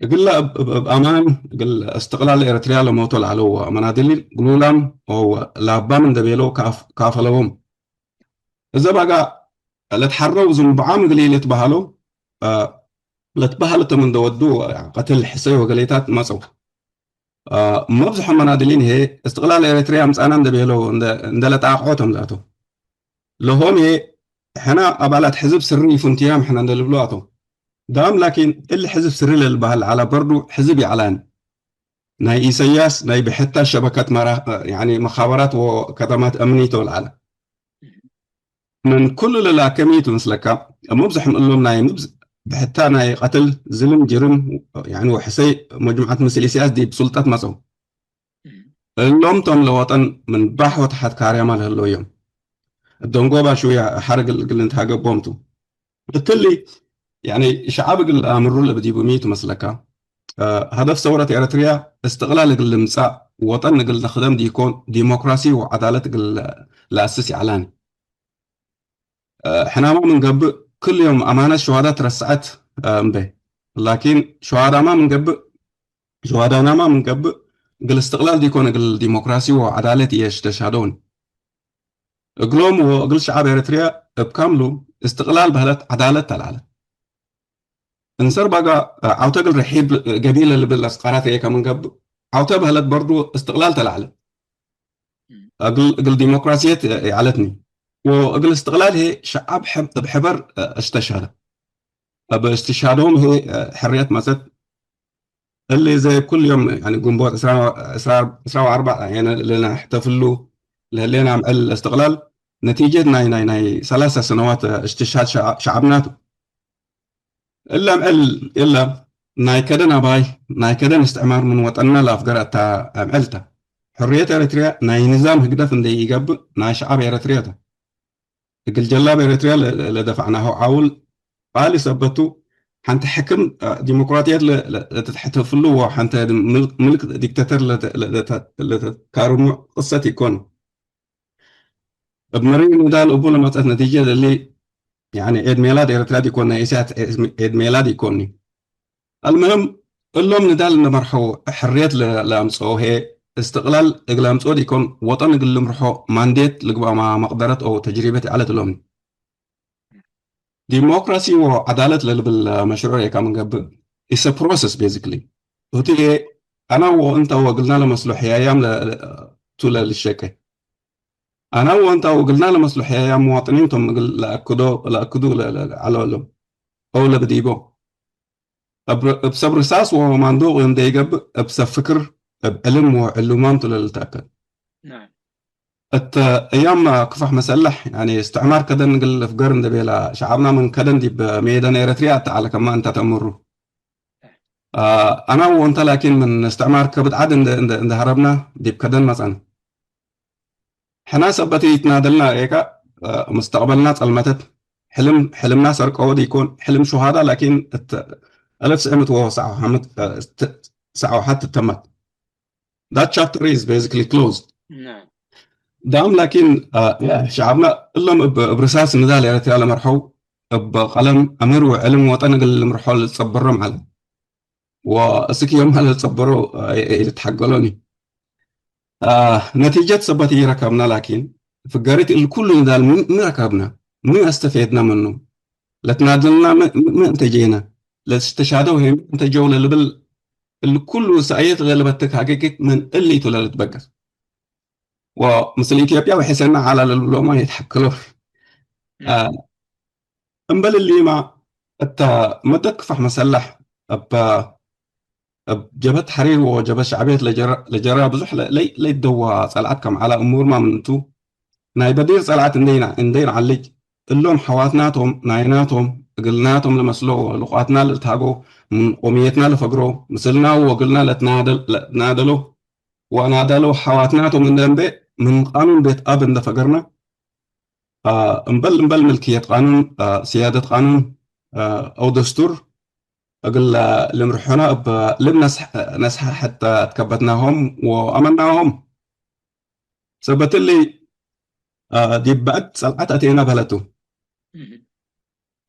እግለ እብ፣ እብ፣ እብ አማን እግል እስትቅላል ኤረትርያ ለሞቶ ለዐለው መናድሊን ግሉላም ወላባም እንደ ቤለው ካፍ-፣ ካፈለዎም። እዘ ባጋ ለትሐረው ዝንቡዓም እግል ኢልትበሀለው፣ አ፣ ለትበሀል እቶም እንደ ወዱ ቀትል ሕሰይ ወገሌታት መጸው። አ፣ መብዝሖም መናድሊን ህዬ እስትቅላል ኤረትርያ አምጻና እንደ ቤለው እንደ፣ እንደ ለጣቅዖ ቶም ለአተው። ለሆም ህዬ ሕነ አባላት ሕዝብ ስሪ ፍንቱያም ሕነ እንደ ልብሎ አተው። ዳም ላኪን እሊ ሕዝብ ስሪ ለልበሀል ዐለ በርዱ ሕዝብ ይዐላን። ናይ ኢሰያስ ናይ ብሕታ ሸበከት መራ-፣ ያኒ መኻበራት ወከተማት አምኒ ቶ ለዐለ። ምን ኩሉ ለላከሚ ቱ ምስለካ፣ መብዝሖም እሎም ናይ ምብዝ-፣ ብሕታ ናይ ቀትል፣ ዝልም፣ ጅርም፣ ያኒ ወሕሰይ መጅሙዐት ምስል ኢሰያስ ዲብ ሱልጠት መጸው። እሎም ቶም ለወጠን ምን ባሕ ወተሐት ካርያማ ለህለው ዮም። እብ ደንጎባ ሹያ ሐር እግል፣ እግል ንትሃገቦም ቱ። እትሊ፣ ያኒ፣ ሸዐብ እግል አምሩ ለእብ ዲቡ ሚ ቱ መስለካ? እ፣ ሀደፍ ሰውረት ኤረትርያ እስትቅላል እግል ልምጻእ፣ ወጠን እግል ነክደም ዲኮን፣ ዲሞክራሲ ወዐዳለት እግል ለአስስ ይዐላኒ። እ፣ ሕናማ ምን ገብእ፣ ክል ዮም አማነት ሸዋዳ ትረሰዐት፣ እ፣ እምቤ። ላኪን ሸዋዳማ ምን ገብእ፣ ሸዋዳናማ ምን ገብእ፣ እግል እስትቅላል ዲኮን እግል ዲሞክራሲ ወዐዳለት እየ እሽተሻዶኒ። እግሎም ወእግል ሸዐብ ኤረትርያ እብ ካምሉ እስትቅላል በህለት ዐዳለት ተልዐለት። እንሰር ባጋ ዐውተ እግል ርሒብ ገቢለ ልብል አስቃራት እየ ከምን ገብእ፣ ዐውተ በህለት በርዱ እስትቅላል ተልዐለት። እግል፣ እግል ዲሞክራሲየት ይዐለትኒ። ወእግል እስትቅላል ህዬ ሸዐብ ሕብ-፣ እብ ሕበር እሽተሻደ። እብ እስትሻዶም ህዬ ሕርየት መጸት። እሊ ዘይ ኩል ዮም፣ ያኒ፣ ግንቦት ዕስራ፣ ዕስራ፣ ዕስራ ወአርበዕ፣ ያኒ፣ ለነሕተፍሉ ለህሌና አምዕል እስትቅላል ነቲጀት ናይ፣ ናይ፣ ናይ ሰላሳ ሰነዋት እስትሽሃድ ሸ-፣ ሸዐብና ቱ። እለ አምዕል፣ እለ ናይ ከደን አባይ፣ ናይ ከደን እስትዕማር ምን ወጠንና ለአፍገረ እተ አምዕል ተ። ሕርየት ኤረትርያ ናይ ንዛም ህግደፍ እንዴ ኢገብእ ናይ ሸዐብ ኤረትርያ ተ። እግል ጀላብ ኤረትርያ ለ-፣ ለ-፣ ለደፈዕናሁ ዓውል ቃሊ ሰበት ቱ፣ ሐንተ ሕክም፣ አ፣ ዲሞክራትየት ለ-፣ ለ-፣ ለትትሐተፍሉ ወሐንተ ምልክ፣ ምልክ ዲክተተር ለተ-፣ ለ-፣ ለተ-፣ ለተትካርሙ ቅሰት ኢኮን። እብ መሪር ንዳል እቡ ለመጽአት ነቲጀት እሊ፣ ያኒ ዔድ ሜላድ ኤረትርያ ዲኮን፣ ናይ ኢሳያስ ዔድ ሜላድ ኢኮን። አልምህም፣ እሎም ንዳል እንደ መርሐው ሕርየት ለ-፣ ለአምጽኦ ህዬ፣ እስትቅላል እግል አምጽኦ ዲኮን፣ ወጠን እግል ልምርሖ ማንዴት ልግበእ ማ-፣ መቅደረት ኦ ተጅሪበት ይዐለት እሎም። ዲሞክራሲ ወዐዳለት ለልብል መሽሩዕ ሬካ ምን ገብእ፣ it's a process basically። እቱ ህዬ፣ አና ወእንታ ወእግልና ለመስሎ ሕያያም ለ-፣ ለ-፣ ቱ ለልሸቄ። አና ወእንታ ወእግልና ለመስሎ ሕያያም መዋጥኒን ቶም እግል ለአክዶ፣ ለአክዱ ለ-፣ ለ-፣ ለዐሎ እሎም። ኦ ለብዲቦ። እብ፣ እብ ሰብ ርሳስ ወማንዱቅ እንዴ ኢገብእ፣ እብ ሰብ ፍክር፣ እብ ዕልም ወዕሉማም ቱ ለልትአከድ። ናም። እት አያም ክፋሕ መሰለሕ፣ ያኒ እስትዕማር ከደን እግል ልፍገር እንዴ ቤላ፣ ሸዐብና ምን ከደን ዲብ ሜዳን ኤረትርያ አተዐለ ከማ እንተ ተአምሩ። አ፣ አና ወእንተ ላኪን ምን እስትዕማር ከብድ ዐድ እንደ፣ እንደ፣ እንደ ሀረብና፣ ዲብ ከደን መጽአነ። ሕና ሰበት ኢትናደልና ሬካ፣ አ፣ ሙስተቅበልና ጸልመተት። ሕልም፣ ሕልምና ሰርቀወ ዲኮን፣ ሕልም ሹሃዳ ላኪን እት አልፍ ትስዕ ምእት ወሰብዓ ወሐምስ፣ አ፣ ት-፣ ሰብዓ ወሐት ትተመት። That chapter is basically closed. ናም። ዳም ላኪን፣ አ፣ ሸዐብና እሎም እብ፣ እብ ርሳስ ንዳል ኤረትርያ ለመርሐው፣ እብ ቀለም አምር ወዕልም ወጠን እግል ልምርሖ ልጸበሮም ዐለ። ወእስክ ዮም ሀለ ልጸበሮ፣ አ፣ ኢልትሐገሎኒ። አ፣ ነቲጀት ሰበት ኢረከብና፣ ላኪን ፍገሪት እሊ ኩሉ ንዳል ምን፣ ምን ረከብና? ምን አስተፌድና ምኑ? ለትናደልና ምን፣ ምን እንተጄና? ለትስተሻደው ሄ ምን እንተጀው ለልብል እሊ ኩሉ ሰእየት ለልበትክ ሀቂቂት ምን እሊ ቱ ለልትበገስ። ወምስል ኢትዮጵያ ወሕሰና ዐላ ለልብሎማ ይትሐክሎ። አ፣ እምበል እሊማ እተ መደት ክፋሕ መሰለሕ እብ፣ እብ ጀብሀት ተሕሪር ወጀብሀት ሸዕብየት ለጀረ-፣ ለጀረ ብዙሕ ለ-፣ ለይ-፣ ለይደዋ ጸልዐት ከም ዐለ እሙርማ ምንቱ፣ ናይ በዲር ጸልዐት እንዴ ነ-፣ እንዴ ነዐልጅ፣ እሎም ሐዋትናቶም፣ ናይናቶም፣ እግልናቶም ለመስሎ ወልቋትና ለልትሃጎ፣ ምን ቆምየትና ለፈግሮ፣ ምስልና ወእግልና ለትናደል-፣ ለትናደሎ ወአናዳሎ ሐዋትናቶም እንዴ እንቤ ምን ቃኑን ቤት አብ እንዴ ፈገርነ፣ አ፣ እምበል፣ እምበል ምልክየት ቃኑን፣ አ፣ ስያደት ቃኑን፣ አ፣ አው ደስቱር እግል ልምርሖነ እብ ልብ ነስሕ-፣ ነስሐ ሐተ ትከበትናሆም ወአመናሆም። ሰበት እሊ፣ አ፣ ዲብ ብዕድ ጸልዐት አቴነ በለቱ። እህ።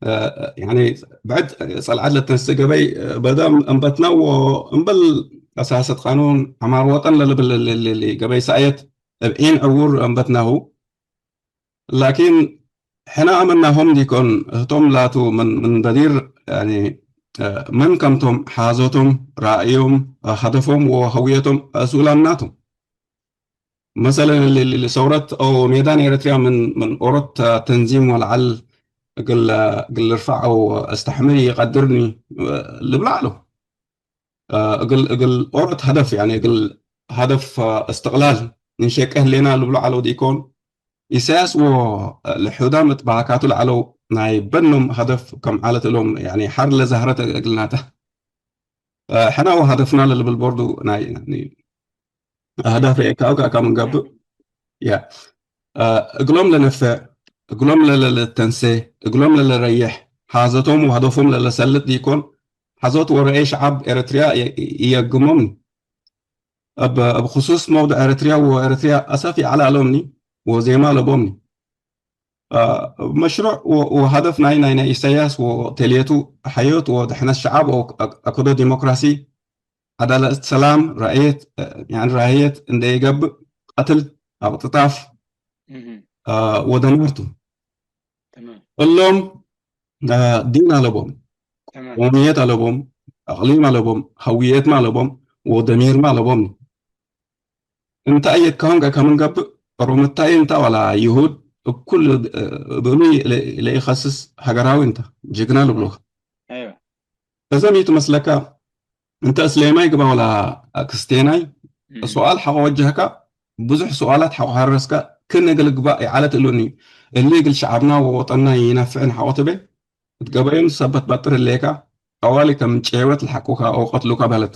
አ፣ ያኒ ብዕድ ጸልዐት ለተንስእ ገበይ በደም እንበትነ ወእምበል አሳሰት ቃኑን ዐማር ወጠን ለልብል ል-፣ ል-፣ ል-፣ ገበይ ሰእየት እብ ዒን ዕዉር እንበትናሁ። ላኪን ሕነ አመናሆም ዲኮን፣ ህቶም ላቱ ምን፣ ምን በዲር፣ ያኒ፣ እ፣ መን ከምቶም፣ ሓዞቶም፣ ራእዮም፣ ሀደፎም ወሀውየቶም፣ እሱላምናቶም። መሰለን፣ ል-፣ ል-፣ ሰውረት አው ሜዳን ኤረትርያ ምን፣ ምን ኦሮት ተንዚም ወለዐል እግል፣ እግል ልርፈዕ አው እስተሕምል ኢቀድርኒ፣ እ፣ ልብሎ ዐለው። እ፣ እግል፣ እግል ኦሮት ሀደፍ፣ ያኒ እግል ሀደፍ፣ እ፣ እስትቅላል እንሸቄ ህሌና ልብሎ ዐለው ዲኮን፣ ኢሳያስ ወልሑዳም እት በሃካቱ ለዐለው ናይ በኖም ሀደፍ ከም ዐለት እሎም፣ ያኒ ሐር ለዛህረት እግልናተ። እ፣ ሕነ ወሀደፍና ለልብል ቦርዱ ናይ፣ ያኒ አህዳፍ ርኤካሁ ከአካ ምን ገብእ፣ ያ፣ አ፣ እግሎም ለነፍዕ፣ እግሎም ለለልተንሴ፣ እግሎም ለለረይሕ፣ ሓዘቶም ወሀደፎም ለለሰልጥ ዲኮን፣ ሓዞት ወረኤ ሸዓብ ኤረትርያ የ-፣ ኢየግሞምኒ። እብ፣ እብ ክሱስ መውድዕ ኤረትርያ ወኤረትርያ አሰፍ ይዐለ አሎምኒ ወዜማ አለቦምኒ። አ፣ መሽሩዕ ወ-፣ ወሀደፍ ናይ፣ ናይ፣ ናይ ኢሳያስ ወቴልየቱ ሐዮት ወድሕነት ሸዓብ ወአክ-፣ አክዶ ዲሞክራሲ፣ ዐዳለት ሰላም፣ ራእየት፣ ያኒ ራህየት እንዴ ኢገብእ፣ ቀትል፣ አቅጥጣፍ፣ እህ። አ፣ ወደማር ቱ። ተማም። እሎም፣ አ፣ ዲን አለቦም፣ ተማም። ቆምየት አለቦም፣ አቅሊም አለቦም፣ ሀውየትመ አለቦም፣ ወደሚርመ አለቦም። እንተ አየካሆም ከምን ገብእ፣ ኦሮምታይ እንተ ወላ ይሁድ፣ እኩል፣ እ፣ ብእሉ ለ-፣ ለኢኸስስ ሀገራዊ እንተ፣ ጅግና ልብሉከ። አይወ። እዘ ሚ ቱ መስለከ፣ እንተ እስሌማይ ግባ ወላ ክስቴናይ፣ እም። ሱኣል ሐቆ ወጀህከ፣ ብዙሕ ሱኣላት ሐቆ ሀረስከ፣ ክን እግል ግባእ ይዓለት እሉኒ፣ እሊ እግል ሸዐብና ወወጠንና ይነፍዕን ሐቆ ትቤ፣ እት ገበዩን ሰበት በጥር ህሌከ፣ ጠዋሊ ከም ጬወት ለሐቁከ አው ቀትሉከ በለቱ።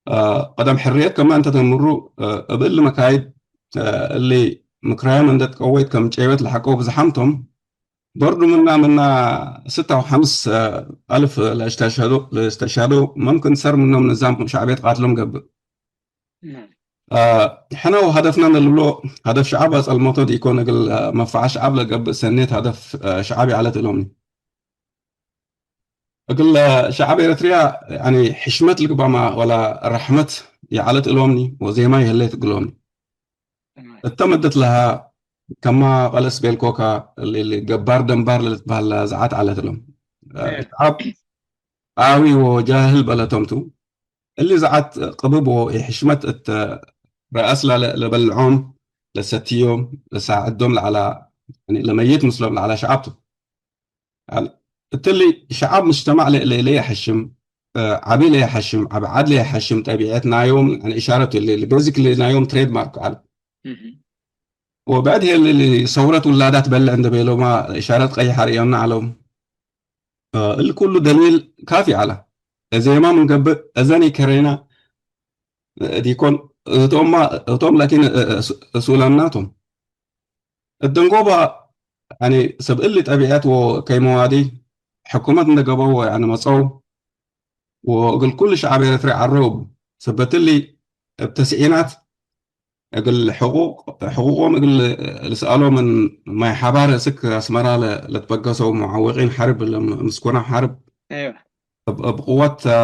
አ፣ ቀደም ሕርየት ከማ እንተ ተምሩ፣ አ፣ እብ እሊ መካይድ፣ አ፣ እሊ ምክራዮም እንደ ትቀወይት ከም ጬወት ለሐቀው ብዝሓም ቶም፣ በርዱ ምና፣ ምና ስተ ወሐምስ፣ አ፣ አልፍ ለእስተሽሀዶ፣ ለእስተሽሀዶ፣ መምክን ሰር ምኖም ንዛም ሸዕብየት ቃትሎም ገብእ። ናም። አ፣ ሕነ ወሀደፍና ንልብሎ፣ ሀደፍ ሸዓብ አጸልመቶ ዲኮን፣ እግል፣ አ፣ መፋዓ ሸዓብ ለገብእ ሰኔት ሀደፍ፣ አ፣ ሸዓብ ይዐለት እሎምኒ። እግል ሸዐብ ኤረትርያ፣ ያኒ፣ ሕሽመት ልግባማ ወላ ረሕመት ይዐለት እሎምኒ ወዜማ ይህሌት እግሎምኒ። ተማም። እተ መደት ለሃ፣ ከማ ቀለስ ቤልኮካ፣ እሊ፣ እሊ ገባር ደንባር ለልትበሀል ዘዓት ዐለት እሎም። እም። ሸዐብ አዊ ወጃህል በለቶም ቱ። እሊ ዘዓት ቅብብ ወኢሕሽመት እት ረአስ ለለ-፣ ለበልዖም፣ ለሰትዮም፣ ለሳዕዶም ለዐላ፣ ያኒ፣ ለመይት ምስሎም ለዐላ ሸዐብ ቱ። አል-፣ እትሊ ሸዓብ ምጅተማዕ ለ-፣ ለ-፣ ለይሐሽም፣ እ፣ ዐቢ ለይሐሽም፣ ዐቢ ዐድ ለይሐሽም፣ ጠቢዐት ናዮም፣ ያኒ፣ እሻረት ለ-፣ ለ-፣ ቤዚክሊ ናዮም ትሬድ ማርክ ዐለ። እህ። ወብዕድ ህይ ለ-፣ ለ-፣ ሰውረት ውላዳት በልዕ እንደ ቤሎማ እሻረት ቀይሕ አርእዮና ዐለው። እ፣ እሊ ኩሉ ደሊል ካፊ ዐለ። እዜማ ምን ገብእ፣ እዘን ኢከሬና፣ እ፣ ዲኮን፣ እህቶማ፣ እህቶም ላኪን፣ እ፣ እ፣ እሱ-፣ እሱላምናቶም። እት ደንጎባ፣ ያኒ፣ ሰብ እሊ ጠቢዐት ወከይ መዋዲ፣ ሕኩመት እንደ ገበው፣ ያኒ፣ መጸው፣ ወእግል ኩሉ ሸዓብ ኤረትርያ ዐረው እቡ። ሰበት እሊ፣ እብ ተስዒናት፣ እግል ሕቁቅ-፣ ሕቁቆም እግል ልስአሎ ምን ማይ ሐባር እስክ አስመራ ለ-፣ ለትበገሰው ሙዓውቂን ሐርብ፣ ለ-፣ ምስኩናም ሐርብ፣ አይወ። እብ፣ እብ ቅወት፣ አ፣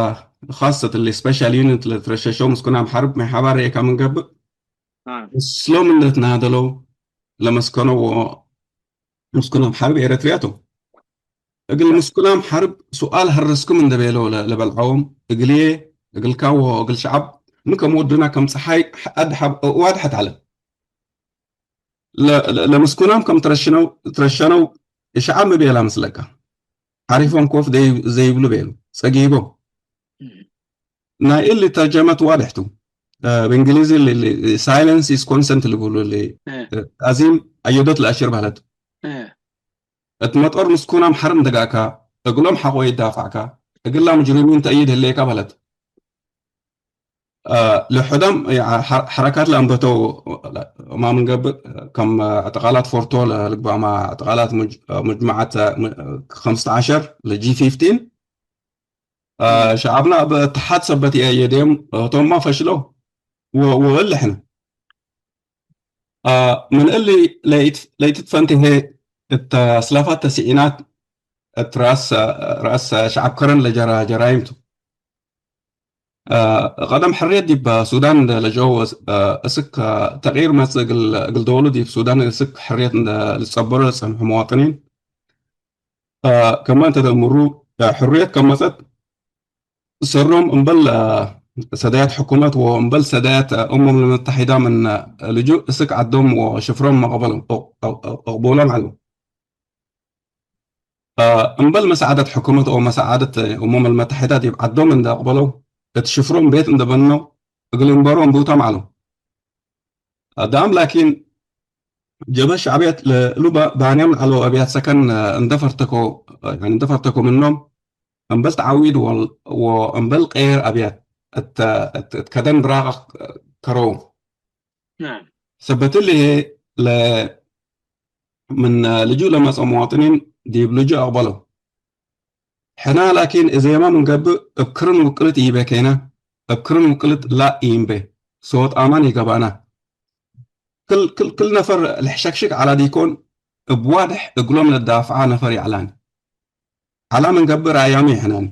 ካሰት እሊ ስፔሻል ዩኒት ለትረሸሸው ምስኩናም ሐርብ ማይ ሐባር ርኤካ ምን ገብእ፣ አ። ምስሎም እንደ ትናደለው ለመስከነው ወ-፣ ምስኩናም ሐርብ ኤረትርያ ቶም። እግል ምስኩናም ሐርብ ሱኣል ሀረስኩም እንደ ቤለው ለ-፣ ለበልዐዎም፣ እግልዬ፣ እግልካ ወእግል ሸዐብ ምን ከም ወዱና ከም ጸሓይ አድ ሐብ-፣ ዋድሐት ዐለ። ለ-፣ ለ-፣ ለምስኩናም ከም ትረሽነው፣ ትረሸነው ሸዐብ ሚ ቤላ ምስለካ? ሐሪፎም ኮፍ ደይ-፣ ዘይብሉ ቤሉ፣ ጸጊቦም። ናይ እሊ ተርጀመት ዋድሕ ቱ። እ፣ ብእንግሊዚ ል-፣ ል-፣ ሳይለንስ ኢዝ ኮንሰንት ልቡሉ ል-፣ እ። እ፣ አዚም አየዶት ለአሽር በህለት። እ። እት መጦር ምስኩናም ሐርም ደጋካ፣ እግሎም ሐቆ ይዳፋዕካ፣ እግላ ሙጅሪሚን ተእይድ ህሌካ በህለት። እ፣ ለሑዳም ሐ-፣ ሐረካት ለአንበተው ማምን ገብእ፣ ከም እዕትቃላት ፎርቶ ለልግባማ እዕትቃላት ሙጅ-፣ ሙጅመዓት፣ እ፣ ኸምስተ ዐሸር ለጂ ፊፍቲን፣ እ፣ ሸዐብና እብ እትሓድ ሰበት የአየዴም፣ እቶምማ ፈሽለው ወ-፣ ወእሊ ሕነ። እ፣ ምን እሊ ለኢት-፣ ለኢትትፈንቴ ህዬ እት አስላፋት ተስዒናት እት ረአስ፣ ረአስ ሸዐብ ከረን ለጀራ ጀራይም ቱ። እ፣ ቀደም ሕርየት ዲብ ሱዳን ለጀው፣ እ፣ እስክ ተቅይር መጽእ እግል፣ እግል ደወሉ ዲብ ሱዳን እስክ ሕርየት እንደ ልትጸበሩ ለጸንሑ መዋጥኒን፣ እ፣ ከመ እንተ ተእምሩ፣ እ፣ ሕርየት ከመ መጸት ሰሮም እምበል፣ እ፣ ሰዳያት ሕኩመት ወእምበል ሰዳያት፣ እ፣ እሙም ለመተሒዳ ምን፣ እ፣ ልጁእ እስክ ዐዶም ወሽፍሮም መቅበሎም፣ እ፣ እ፣ እቅቡሎም ዐለው። እ፣ እምበል መሳዓደት ሕኩመት ወመሳዓደት እሙም አልመተሐዳ ዲብ ዐዶም እንደ አቅበለው፣ እት ሽፍሮም ቤት እንደ በነው፣ እግል እንበሮ እንቡቶም ዐለው። ዳም ላኪን፣ ጀብሀት ሸዕብየት ለእሉ ባ-፣ ባንያም ለዐለው አብያት ሰከን እንደ ፈርተኮ፣ ያኒ እንደ ፈርተኮ ምኖም፣ እምበል ተዓዊድ ወል-፣ ወእምበል ቀየር አብያት እተ-፣ እት-፣ እት ከደን ብራቅ ከረው። ናም። ሰበት እሊ ህዬ ለ-፣ ምን ልጁእ ለመጽኦ መዋጥኒን ዲብ ልጁእ አቅበለው። ሕና ላኪን እዜማ ምን ገብእ እብ ክርን ውቅልት ኢበኬነ፣ እብ ክርን ውቅልት ላ ኢንቤ፣ ሶጥ አማን ኢገባና። ክል፣ ክል፣ ክል ነፈር ለሕሸክሽክ ዐላ ዲኮን፣ እብ ዋድሕ እግሎም ለዳፍዓ ነፈር ይዐላኒ። ዐላ ምን ገብእ ረአያሙ ይሕነኒ።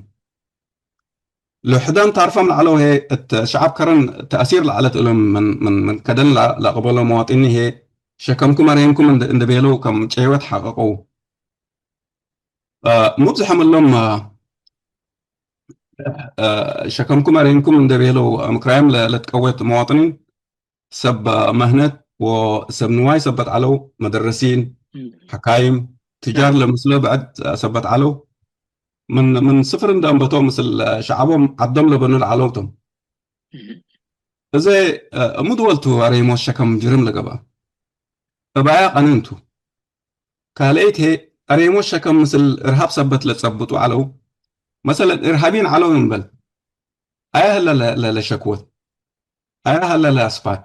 ለውሕዳን ታርፈም ለዐለው ህዬ እት ሸዐብ ከረን ተእሲር ለዐለት እሎም ምን፣ ምን፣ ምን ከደን ለ-፣ ለአቅበሎ መዋጢኒ ህዬ ሸከምኩም አሬንኩም እንደ፣ እንደ ቤለው ከም ጨይወት ሐቀቀው። አ፣ ሙብዝሐም እሎም፣ አ፣ አ፣ ሸከምኩም አሬንኩም እንደ ቤለው ምክራይም ለ-፣ ለትቀዌት መዋጥኒን ሰብ መህነት ወሰብ ንዋይ ሰበት ዐለው፣ መደረሲን፣ እም። ሐካይም፣ ትጃር ናም። ለምስሎ ብዕድ ሰበት ዐለው። ምን፣ ምን ስፍር እንደ አንበቶ ምስል ሸዐቦም ዐዶም ለበኑ ለዐለው ቶም። እህ። እዘ፣ እ፣ እሙ ድወል ቱ አሬሞት ሸከም ጅርም ለገብአ። እባያ ቀንን ቱ። ካልአይት ህዬ አሬሞት ሸከም ምስል እርሃብ ሰበት ለጸብጡ ዐለው። መሰለን እርሃቢን ዐለው እንበል። አያ ህለ ለ-፣ ለ-፣ ለሸክወት። አያ ሀለ ለአስፋት።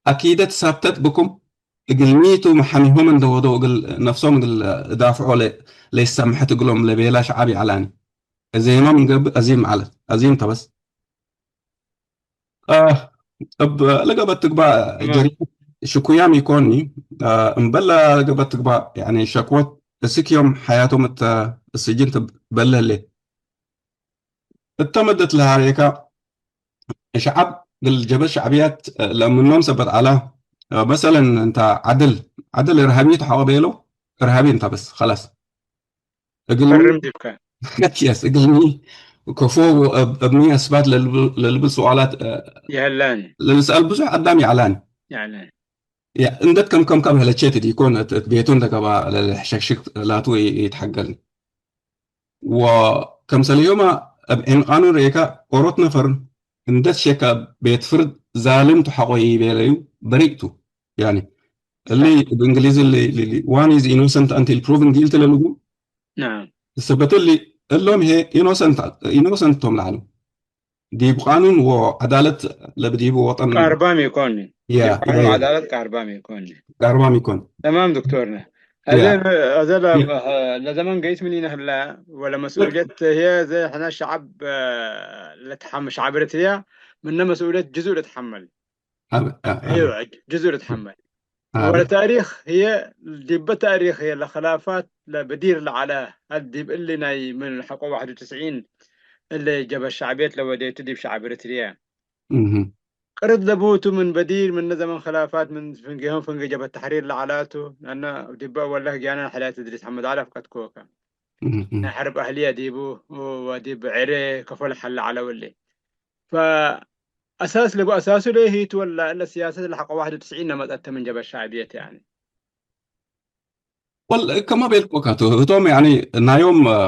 አኪደት ሳብተት ብኩም፣ እግል ሚ ቱ መሐሚሆም እንደ ወደው እግል ነፍሶም እግል እዳፍዖ ለ-፣ ለይሰምሐት እግሎም ለቤላ ሸዐብ ይዐላኒ። እዜማ ምን ገብእ አዚም ዐለት፣ አዚም ተበስ። አ፣ እብ ለገበት ትግባእ ተማም። ጀሪመት ሽኩያም ኢኮኒ፣ አ፣ እምበል ለገበት ትግባእ፣ ያኒ ሸክወት እስክ ዮም ሐያቶም እተ እስጅን ትበልህ ህሌት። እተ መደት ለሀሬከ ሸዐብ እግል ጀበት ሸዕብያት ለምኖም ሰበት ዐለ። መሰለን፣ እንተ ዐድል፣ ዐድል እርሃቢ ተሐቆ ቤለው፣ እርሃቢ እንተ በስ፣ ኸላስ። እግልሚ፣ ፈርም ዲብከ። የስ፣ እግልሚ ከፎ እብ፣ እብ ሚ አስባት ለልብል፣ ለልብል ሰዋላት፣ እ፣ ይሀላኒ። ለልስአል ብዙሕ አዳም ይዐላኒ። ይዐላኒ። ያ፣ እንዴት ከም፣ ከም ካብ ሀለቼት ዲኮን፣ እት፣ እት ቤቱ እንደ ገባ ለልሕሸክሽክ ላቱ ይ-፣ ይትሐገል። ወከምሰልዮመ እብ ዔን ቃኑን ርኤካ ኦሮት ነፈር እንደ ትሸከ ቤት ፍርድ ዛልም ቱ ሐቆ ኢቤለዩ በሪእ ቱ። ያኒ እሊ እብ እንግሊዝ እሊ፣ እሊ፣ እሊ one is innocent until proven guilty ለልቡ። ናም። ሰበት እሊ እሎም ህዬ ኢኖሰንት፣ ኢኖሰንት ቶም ለዐለው። ዲብ ቃኑን ወዐዳለት ለብዲቡ ወጠን ቃርባም ኢኮን። ያ፣ ዲብ ቃኑን ያ፣ ያ። ወዐዳለት ቃርባም ኢኮን። ቃርባም ኢኮን። ተማም ዶክቶርነ። ያ። አዜ፣ አዜ ለ-፣ ያ። ለዘመን ገይስ ምን ኢነህለ ወለ መስኡልየት ህዬ ዘ ሕነ ሸዐብ ለትሐም-፣ ሸዐብ ኤረትርያ ምነ መስኡልየት ጅዙእ ለትሐመል። አብ-፣ አ-፣ አብ-፣ አይወ፣ ጅዙእ ልትሐመል። አብ-፣ ወለታሪክ ህዬ፣ ዲበ ታሪክ ህዬ ለክላፋት ለበዲር ለዐለ፣ ሀል ዲብ እሊ ናይ ምን ሐቆ ዋሕድ ወትስዒን እሊ ጀብሀት ሸዕብየት ለወዴቱ ዲብ ሸዐብ ኤረትርየ። እህ። ቅርድ ለቡቱ ምን በዲር ምነ ዘመን ክላፋት ምን ፍንጌሆም ፍንጌ ጀብሀት ተሕሪር ለዐላቱ፣ ለአነ ዲበ አወለ ህግያነ ሕልያት እድሪስ ሐመድ ዐሊ አፍቀድኮከ። እህ። ናይ ሐርብ አህልየ ዲቡ ወዲብ ዔሬ ከፎ ለሐለ ዐለው እሊ። ፈአሳስ ለቡ አሳሱ ለህይቱ ወላ እለ ሲያሰት ለሐቆ ዋሕድ ወትስዒን ነመጸተ ምን ጀብሀት ሸዕብየት ያኒ። ወል ከመ ቤልኮ ካቱ ህቶም ያኒ ናዮም፣ አ፣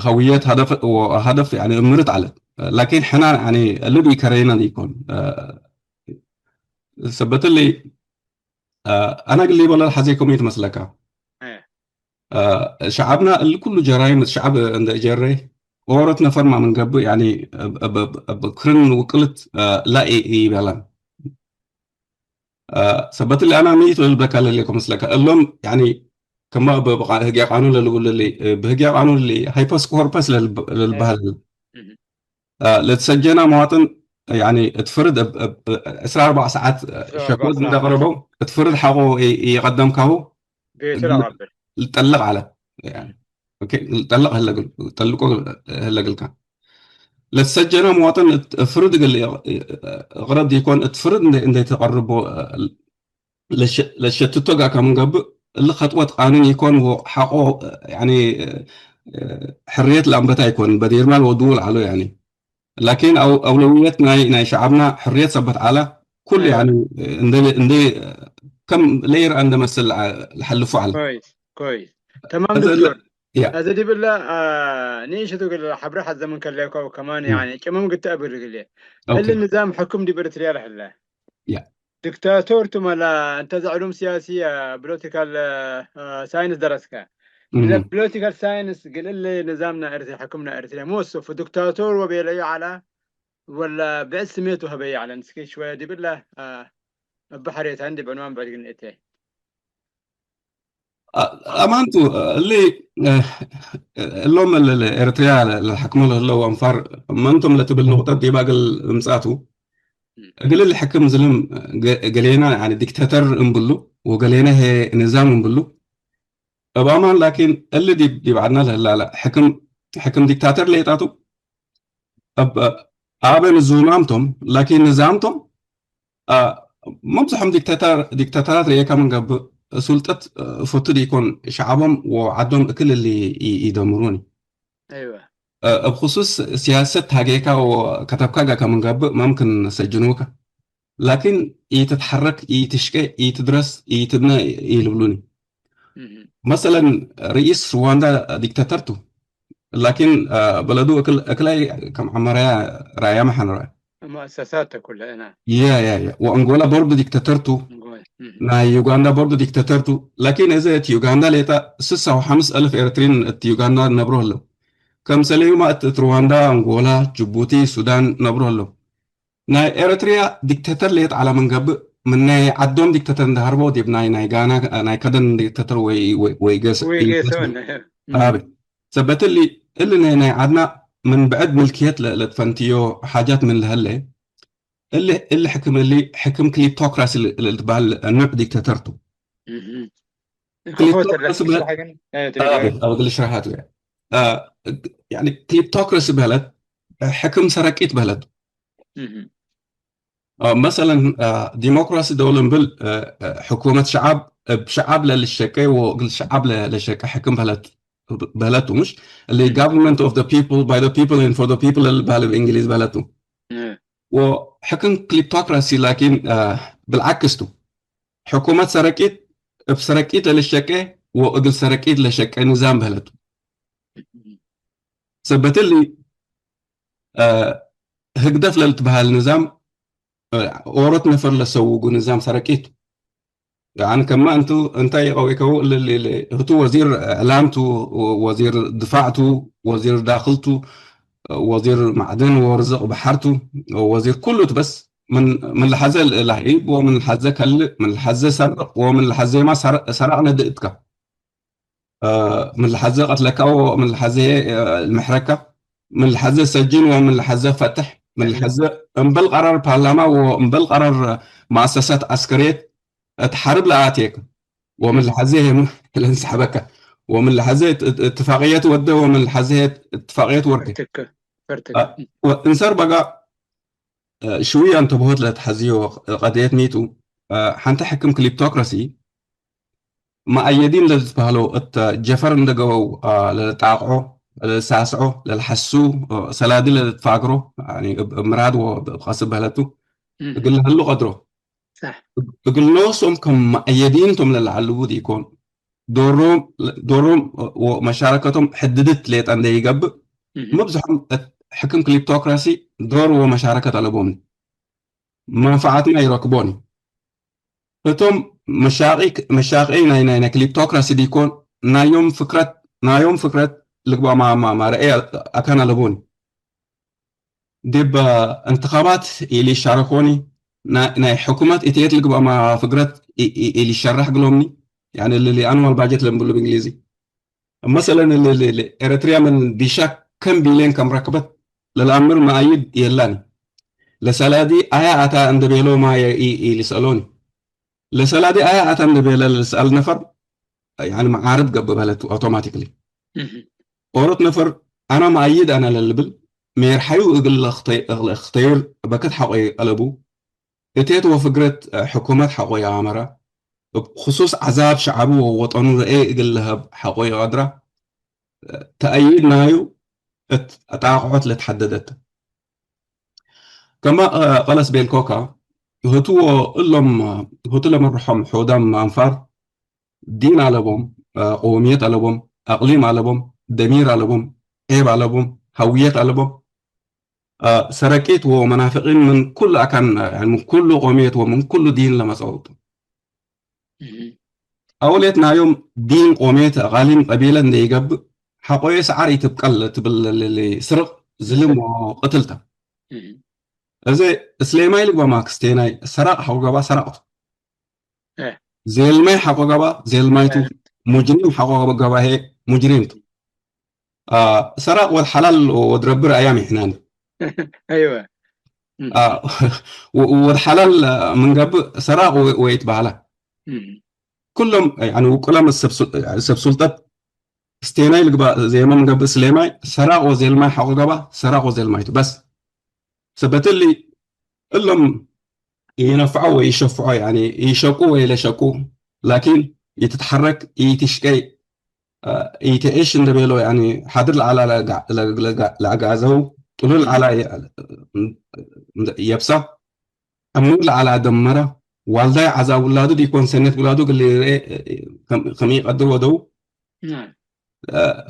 ሀውየት ሀደፍ ወሀደፍ ያኒ እምርት ዐለት። ላኪን ሕና ያኒ እሊ ዱ ኢከረይነ ኢኮን። አ፣ ሰበት እሊ፣ አ፣ አነ እግል ሊበሎ ለሐዜኮም ኢትመስለካ? እ። አ፣ ሸዐብና እሊ ኩሉ ጀራይም እት ሸዐብ እንደ እጀሬ ኦሮት ነፈር ማ ምን ገብእ፣ ያኒ እብ፣ እብ፣ እብ፣ እብ ክርን ውቅልት፣ አ፣ ላ ኢ-፣ ኢበላን። አ፣ ሰበት እሊ አነ ሚ ቱ ልብለካ ለሌኮ መስለካ? እሎም ያኒ ከመ እብ፣ እብ ቃ-፣ ህግየ ቃኑን ለልቡል እሊ፣ እብ ህግየ ቃኑን እሊ ሃይፐስ ኮርፐስ ለልብ-፣ እ። ለልበሃል። እህ። አ፣ ለትሰጀነ መዋጥን፣ ያኒ፣ እት ፍርድ እብ፣ እብ ዕስራ አርበዕ ሰዓት፣ አ፣ ዕስራ አርበዕ ሸኮት እንደ ሰዓት። ቀረበው፣ እት ፍርድ ሐቆ ኢ-፣ ኢቀደምካሁ፣ ቤቱ እግል ለቀብል። ልጠልቅ ዐለ። ያኒ፣ ኦኬ፣ ልጠልቅ ህለ እግል፣ ልጠልቆ ህለ እግልካ። ለትሰጀነ መዋጥን እት ፍርድ እግል እቅረብ ዲኮን፣ እት ፍርድ እንደ፣ እንደ ተቀርቦ፣ አ፣ ለሸ-፣ ለሸትቶ ጋር ከምን ገብእ፣ እሊ ከጥወት ቃኑን ኢኮን ወሐቆ፣ ያኒ፣ ሕርየት ለአንበታ ኢኮን፣ በዲርማል ወድውል ዐሎ፣ ያኒ። ላኪን አው-፣ አውለውየት ናይ፣ ናይ ሸዐብና ሕርየት ሰበት ዐለ፣ ኩሉ፣ አዮ። ያኒ፣ እንደ፣ እንደ፣ ከም ለይር እንደ መስል ለሐልፉ ዐለ። ኮይስ፣ ኮይስ። ተማም አዘ ዶክተር። ያ። አዘ ዲብለ፣ አ፣ ኒእሽቱ እግል ሐብረ ሐዘ ምን ከሌኮ ከማን፣ ም። ያኒ፣ ጭመም ግተ እብል እግል። ኦኬ። እሊ ንዛም ሕኩም ዲብ ኤርትርያ ለህለ። ያ። ዲክታቶር ቱ መላ እንተ ዘዕሉም ሲያሲ፣ አ፣ ፖለቲካል፣ አ፣ ሳይንስ ደረስከ። እም። ለፖለቲካል ሳይንስ እግል እሊ ንዛምና ኤርትርያ፣ ሕክምና ኤርትርያ፣ ሚ ወሰፉ ዲክታቶር ወቤለዩ ዐላ፣ ወላ ብዕድ ስሜት ወሀበዩ ዐለ። ንስኪ ሽወየ ዲብለ፣ አ፣ እብ ሐሬት እንዲ ብዕንዋን ብዕድ ግን እቴ። አ-፣ አማንቱ፣ እሊ፣ እ፣ እሎም ለ-፣ ለ-፣ ኤርትርያ ለ-፣ ለሐክሞ ለህለው አንፋር መንቶም ለትብል ንቁጠት ዲባ እግል እምጻቱ፣ እም። እግል ልሕክም ዝልም ገ-፣ ገሌና፣ ያኒ፣ ዲክተተር እምብሉ፣ ወገሌና ህዬ ንዛም እምብሉ። እብ አማን ላኪን፣ እሊ ዲብ፣ ዲብ ዐድና ለህላለ ሕክም፣ ሕክም ዲክታተር ሌጣቱ፣ እብ አበ ንዙማም ቶም፣ ላኪን ንዛም ቶም፣ አ፣ መብዝሖም ዲክተተር-፣ ዲክተተራት ርኤካ ምን ገብእ፣ ሱልጠት፣ አ፣ ፈቱ ዲኮን፣ ሸዐቦም ወዐዶም እክል እሊ ኢ-፣ ኢደምሩኒ። አይወ። አ፣ እብ ክሱስ ሲያሰት ሃጌካ ወከተብካ ጋካ ምን ገብእ፣ መምክን ሰጅኑከ። ላኪን ኢትትሐረክ፣ ኢትሽቄ፣ ኢትድረስ፣ ኢትብነ ኢልብሉኒ። እህ። መሰለን፣ ርኢስ ሩዋንዳ ዲክተተር ቱ። ላኪን፣ አ፣ በለዱ እክል-፣ እክላይ ከም ዐመራያ ራያመ ሐንረ። መአሰሳት ኩለ፣ ና። ያ፣ ያ፣ ያ። ወአንጎላ ቦርዱ ዲክተተር ቱ። አንጎላ፣ እህ። ናይ ዩጋንዳ ቦርዱ ዲክተተር ቱ። ላኪን እዘ እት ዩጋንዳ ሌጣ ስሳ ወሐምስ አልፍ ኤረትሪን እት ዩጋንዳ ነብሮ ህለው። ከምሰሌዩማ እት፣ እት ሩዋንዳ፣ አንጎላ፣ ጅቡቲ፣ ሱዳን ነብሮ ህለው። ናይ ኤረትርያ ዲክተተር ሌጥ ዐለ ምን ገብእ፣ ምን ናይ ዐዶም ዲክተተር እንደ ሀርቦ ዲብ ናይ፣ ናይ ጋና፣ ናይ ከደን ዲክተተር ወይ፣ ወይ፣ ወይ ገስ-፣ ወይ ወይ ገስ-፣ ገሰ ወነ። አቤ። ሰበት እሊ፣ እሊ ናይ፣ ናይ ዐድና ምን ብዕድ ምልክየት ለ-፣ ለትፈንትዮ ሓጃት ምን ለሀለ፣ እሊ፣ እሊ ሕክም እሊ ሕክም ክሊፕቶክራሲ ል-፣ ልትበሃል ኑዕ ዲክተተር ቱ። እህ። ክፎት ክሊፕቶክራሲ ለትሽረሐ ብለ-፣ ግን፣ አዎ፣ ትግርኛ። አዎ፣ እግል ሽረሓት ወያ። አ፣ ያኒ ክሊፕቶክራሲ በህለት፣ ሕክም ሰረቂት በህለት። እህ። አ፣ መሰለን፣ አ፣ ዲሞክራሲ ደውል እምብል፣ አ፣ አ፣ ሕኩመት ሸዓብ፣ እብ ሸዓብ ለልሸቄ ወእግል ሸዓብ ለ-፣ ለሸቄ ሕክም በህለት፣ በህለቱ፣ ምሽ? እሊ እህ። Government of the people, by the people and for the people ለልበህል እብ እንግሊዝ በህለቱ። እህ። ወሕክም ክሊፕቶክራሲ ላኪን፣ አ፣ ብልዓክስ ቱ። ሕኩመት ሰረቂት፣ እብ ሰረቂት ለልሸቄ ወእግል ሰረቂት ለሸቄ ንዛም በህለቱ። እህ። ሰበት እሊ፣ እ፣ ህግደፍ ለልትበሀል ንዛም፣ እ፣ ኦሮት ነፈር ለሰውጉ ንዛም ሰረቂት። ያኒ ከማ እንቱ እንተ ኢቀዌከው እሊ፣ እሊ፣ እሊ፣ ህቱ ወዚር እዕላም ቱ፣ ወዚር ድፋዕ ቱ፣ ወዚር ዳክል ቱ፣ ወዚር ማዕድን ወርዝቅ በሐር ቱ፣ ወዚር ኩሉ ቱ። በስ ምን፣ ምን ለሐዘ ለሀይብ ወምን ለሐዘ ከልእ፣ ምን ለሐዘ ሰርቅ ወምን ለሐዜማ ሰር-፣ ሰረቅነ ድእትካ። እ፣ ምን ለሐዘ ቀትለካ ወምን ለሐዘ፣ እ፣ ልምሕረካ፣ ምን ለሐዘ ሰጅን ወምን ለሐዘ ፈትሕ፣ ምን ለሐዘ እምበል ቀራር ፓርላማ ወእምበል ቀራር መአሰሳት ዐስከርየት እት ሐርብ ለአቴከ፣ ወምን ለሐዘ ሄም ለእንሰሐበከ፣ ወምን ለሐዘ እት-፣ እት-፣ እትፋቅየት ወደ ወምን ለሐዘ እትፋቅየት ወርደ። ፈርትከ፣ ፈርትከ። እ፣ ወእንሰር በጋ፣ እ፣ ሽውየ አንተብሆት ለትሐዝዮ ቀድየት ሚ ቱ፣ እ፣ ሐንተ ሕክም ክሊፕቶክራሲ፣ መአየዲን ለልትበህለው እት ጀፈር እንደ ገበው፣ አ፣ ለልጣቅዖ፣ ለልሳስዖ፣ ለልሐሱ፣ አ፣ ሰላዲ ለልትፋግሮ፣ ያኒ እብ፣ እብ ምራድ ወእብ፣ እብ ቀስብ በህለቱ፣ እም። እግል ለህሉ ቀድሮ። ሳሕ። እግ-፣ እግል ኖሶም ከም መአየዲን ቶም ለለዐልቡ ዲኮን፣ ዶሮም፣ ዶሮም ወመሻረከቶም ሕድድት ሌጠ እንደ ይገብእ፣ እም። መብዝሖም እት ሕክም ክሊፕቶክራሲ ዶር ወመሻረከት አለቦም። መንፈዓትመ ኢረክቦኒ። እቶም መሻቂ፣ መሻቂ ናይ፣ ናይ፣ ናይ ክሊፕቶክራሲ ዲኮን፣ ናዮም ፍክረት፣ ናዮም ፍክረት ልግበእ ማ፣ ማ፣ ማ ረአይ አካን አለቦኒ። ዲብ እንትኻባት ኢሊሻረኮኒ፣ ናይ፣ ናይ ሕኩመት እትየት ልግበእ ማ ፍግረት ኢ፣ ኢ፣ ኢሊሸራሕ ግሎምኒ። ያኒ ል፣ ል፣ አኑዋል ባጀት ለምብሉ ብእንግሊዚ። መሰለን፣ ል-፣ ል-፣ ል-፣ ኤረትርያ ምን ቢሻ ከም ቢሌን ከም ረክበት ለለአምር መአይድ የላኒ። ለሰላዲ አያ አታ እንደ ቤሎ ማየ ኢ-፣ ኢ-፣ ኢልሰአሎኒ። ለሰላዲ አያ አታ እንደ ቤለ ለልስአል ነፈር፣ ያኒ መዓርድ ገብእ በለት አውቶማቲክሊ። እህ። ኦሮት ነፈር አና መአይድ አና ለልብል፣ ሜርሐዩ እግል ለክተ-፣ ለክተይር በክት ሐቆ አለቡ። እቴት ወፍግረት ሕኩመት ሐቆ ይአመረ፣ እብ ክሱስ ዐዛብ ሸዐቡ ወወጠኑ ረኤ እግል ለሀብ ሐቆ ይቀድረ፣ ተአይድ ናዩ እት ጣቅዖት ለትሐደደት። ከመ ቀለስ ቤልኮከ፣ ህቱ ወእሎም ህቱ ለመርሖም ሖዳም አንፋር፣ ዲን አለቦም፣ አ፣ ቆውምየት አለቦም፣ አቅሊም አለቦም፣ ደሚር አለቦም፣ ዔብ አለቦም፣ ሀውየት አለቦም። አ፣ ሰረቂት ወመናፍቂን ምን ኩሉ አካን፣ አ፣ ምን ኩሉ ቆምየት ወምን ኩሉ ዲን ለመጸው ቱ። እህ። አውሌት ናዮም ዲን ቆምየት አቃሊም ቀቢለ እንዴ ይገብእ፣ ሐቆዬ ሰዓር ኢትብቀል ትብል ለ-፣ ለ-፣ ለ-፣ ስርቅ፣ ዝልም ወቅትል ተ። እህ። እዜ እስሌማይ ልግባ ማክስቴናይ ሰራቅ ሐቆ ገባ ሰራቅ ቱ። እ። ዜልማይ ሐቆ ገባ ዜልማይ ቱ። እ። ሙጅሪም ሐቆ ገባ ህዬ ሙጅሪም ቱ። አ፣ ሰራቅ ወድ ሐላል ወድ ረቢ ረአያም ይሕናኒ። አይወ። እም። አ፣ ወ-፣ ወድ ሐላል ምን ገብእ ሰራቅ ወ-፣ ወይትበሀላ። እም። ኩሎም፣ ያኒ፣ ውቁላም ሰብ ሱል-፣ ሰብ ሱልጠት ስቴናይ ልግባእ ዜማ ምን ገብእ ስሌማይ ሰራቅ ወዜልማይ ሐቆ ገባ ሰራቅ ወዜልማይ ቱ። በስ ሰበት እሊ እሎም ኢነፍዖ ወኢሸፍዖ፣ ያኒ ኢሸቁ ወኢለሸቁ፣ ላኪን ኢትትሐረክ፣ ኢትሽቄ፣ አ፣ ኢትዔሽ እንደ ቤሎ፣ ያኒ ሓድር ለዐላ ለጋ-፣ ለጋ-፣ ለጋ-፣ ለአግአዘው፣ ጥሉል ለዐላ የ-፣ የብሳ፣ ዕሙር ለዐላ ደመረ፣ ዋልዳይ ዐዛብ ውላዱ ዲኮን ሰኔት ውላዱ እግል ኢርኤ ከም፣ ከም ኢቀድር ወደው። ናም።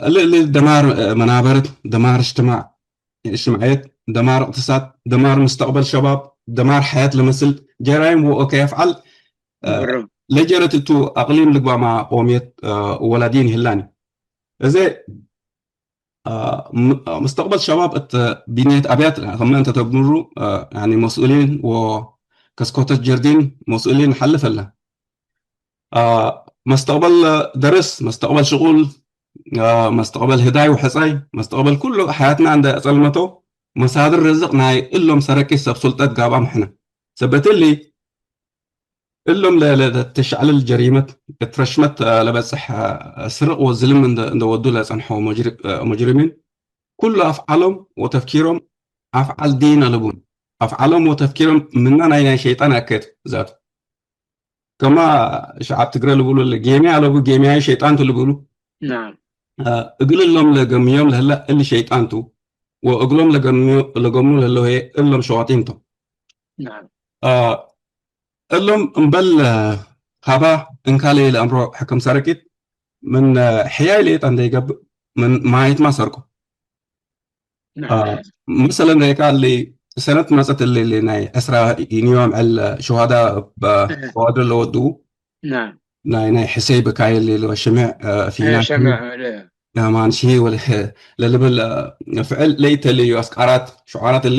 እሊ፣ እሊ ደማር መናበረት፣ ደማር እጅትማዕ፣ እጅትማዕየት፣ ደማር እቅትሳድ፣ ደማር ሙስተቅበል ሸባብ፣ ደማር ሐያት ለመስል ጀራይም ወእከ የፍዓል፣ እ፣ ብሮ። ለጀረት እቱ አቅሊም ልግባማ ቆምየት፣ እ፣ ወላዲን ይህላኒ። እዜ፣ እ፣ ም-፣ ሙስተቅበል ሸባብ እት ቢንየት አብያት ከመ እንተ ተብኑሩ፣ እ፣ ያኒ መስኡሊን ወከስኮተት ጀርዲን መስኡሊን ሐልፍ እለ። አ፣ መስተቅበል ደርስ፣ መስተቅበል ሽቁል፣ አ፣ መስተቅበል ህዳይ ወሕጻይ፣ መስተቅበል ኩሉ ሐያትና እንደ አጸልመቶ፣ መሳድር ርዝቅ ናይ እሎም ሰረቂት ሰብ ሱልጠት ጋብአም ሕነ። ሰበት እሊ፣ እሎም ለ-፣ ለተሸዕልል ጀሪመት፣ እት ረሽመት፣ አ፣ ለበጽሕ፣ አ፣ ስርቅ ወዝልም እንደ፣ እንደ ወዱ ለጸንሖ ሙጅሪ-፣ አ፣ ሙጅሪሚን፣ ኩሉ አፍዓሎም ወተፍኪሮም አፍዓል ዲን አለቡን። አፍዓሎም ወተፍኪሮም ምና ናይ፣ ናይ ሸይጣን አከት ዛቱ። ከማ ሸዐብ ትግረ ልብሉ፣ ጌምያ አለቡ፣ ጌምያይ ሸይጣን ቱ ልብሉ። ናም። አ፣ እግል እሎም ለገምዮም ለህለ እሊ ሸይጣን ቱ፣ ወእግሎም ለገምዮ-፣ ለገሙ ለህለው ህዬ እሎም ሸዋጢን ቶም። ናም። አ፣ እሎም እምበል ሀባ እንካሌ ለአምሮ ሕክም ሰረቂት ምን ሕያይ ሌጠ እንደ ይገብእ ምን ማየትማ ሰርቆ። ናም። አ፣ መሰለን ሬካ እሊ ሰነት መጸት እሊ፣ እሊ ናይ ዕስራ ዮም ዕል ሹሃዳ እብ እህ። በዋድር ለወድኡ ናም። ናይ፣ ናይ ሕሰይ ብካይ እሊ ወሽምዕ፣ አ፣ ፊና እህ፣ ሸምዕ፣ እህ። ያማን ሽሂ ወለ ለልብል፣ አ፣ ፍዕል ለይተለዩ አስቃራት፣ ሽዓራት እሊ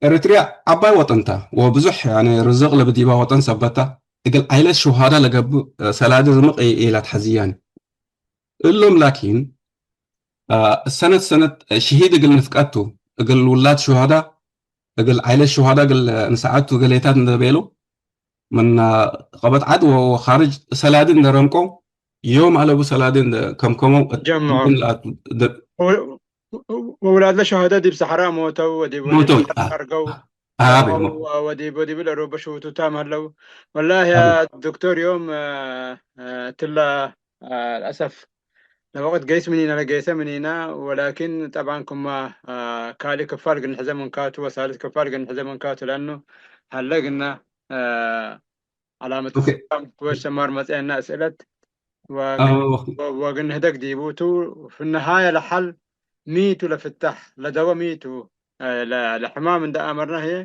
ኤረትርያ ዐባይ ወጠን ተ፣ ወብዙሕ፣ ያኒ፣ ርዝቅ ለብዲባ ወጠን ሰበት ተ፣ እግል ዓይለት ሹሃዳ ለገብእ ሰላዲ ርምቅ ኢላትሐዝያኒ። እሎም ላኪን፣ አ፣ ሰነት ሰነት ሽሂድ እግል ንፍቀድ ቱ፣ እግል ውላድ ሹሃዳ፣ እግል ዓይለት ሹሃዳ እግል ንሰዓድ ቱ፣ ገሌታት እንደ ቤሉ፣ ምን ቀበት ዐድ ወ-፣ ወኻርጅ ሰላዲ እንደ ረምቆ፣ ዮም አለቡ ሰላዲ እንደ ከምከመው እት ጀምዖ። እንትን ለአት-፣ ደ-፣ ወ-፣ ወውላድለ ሸሃደ ዲብ ሰሐራ ሞተው፣ ወዲብ፣ ወዲብ ሞተው። በሐር አ-፣ አርገው፣ አቤ፣ ወ-፣ ሞ-፣ ወ-፣ ወዲብ፣ ወዲብ ለሮበ ሽውቱታም ሀለው። ወላሂ ያ አቤ። ዶክተር ዮም፣ አ፣ አ፣ ትላ፣ አ፣ ለአሰፍ ለወቅት ገይስ ምኒና ለገይሰ ምኒና፣ ወላኪን ጠብዓን ክማ፣ አ፣ ካሊ ክፋል ግንሕዘ ምንካቱ ወሳልስ ክፋል ግንሕዘ ምንካቱ ለአኑ ሀለ ግና፣ አ፣ ዐላመት ኦኬ። እስትፍሃም ክወ ሸማር መጽአና እስእለት ወግን-፣ አዎ። ወ-፣ ወግንህደግ ዲቡ ቱ፣ ፍነሃየ ለሐል ሚ ቱ ለፍታሕ፣ ለደወ ሚ ቱ፣ አ፣ ለ-፣ ለሕማም እንደ አመርና ህዬ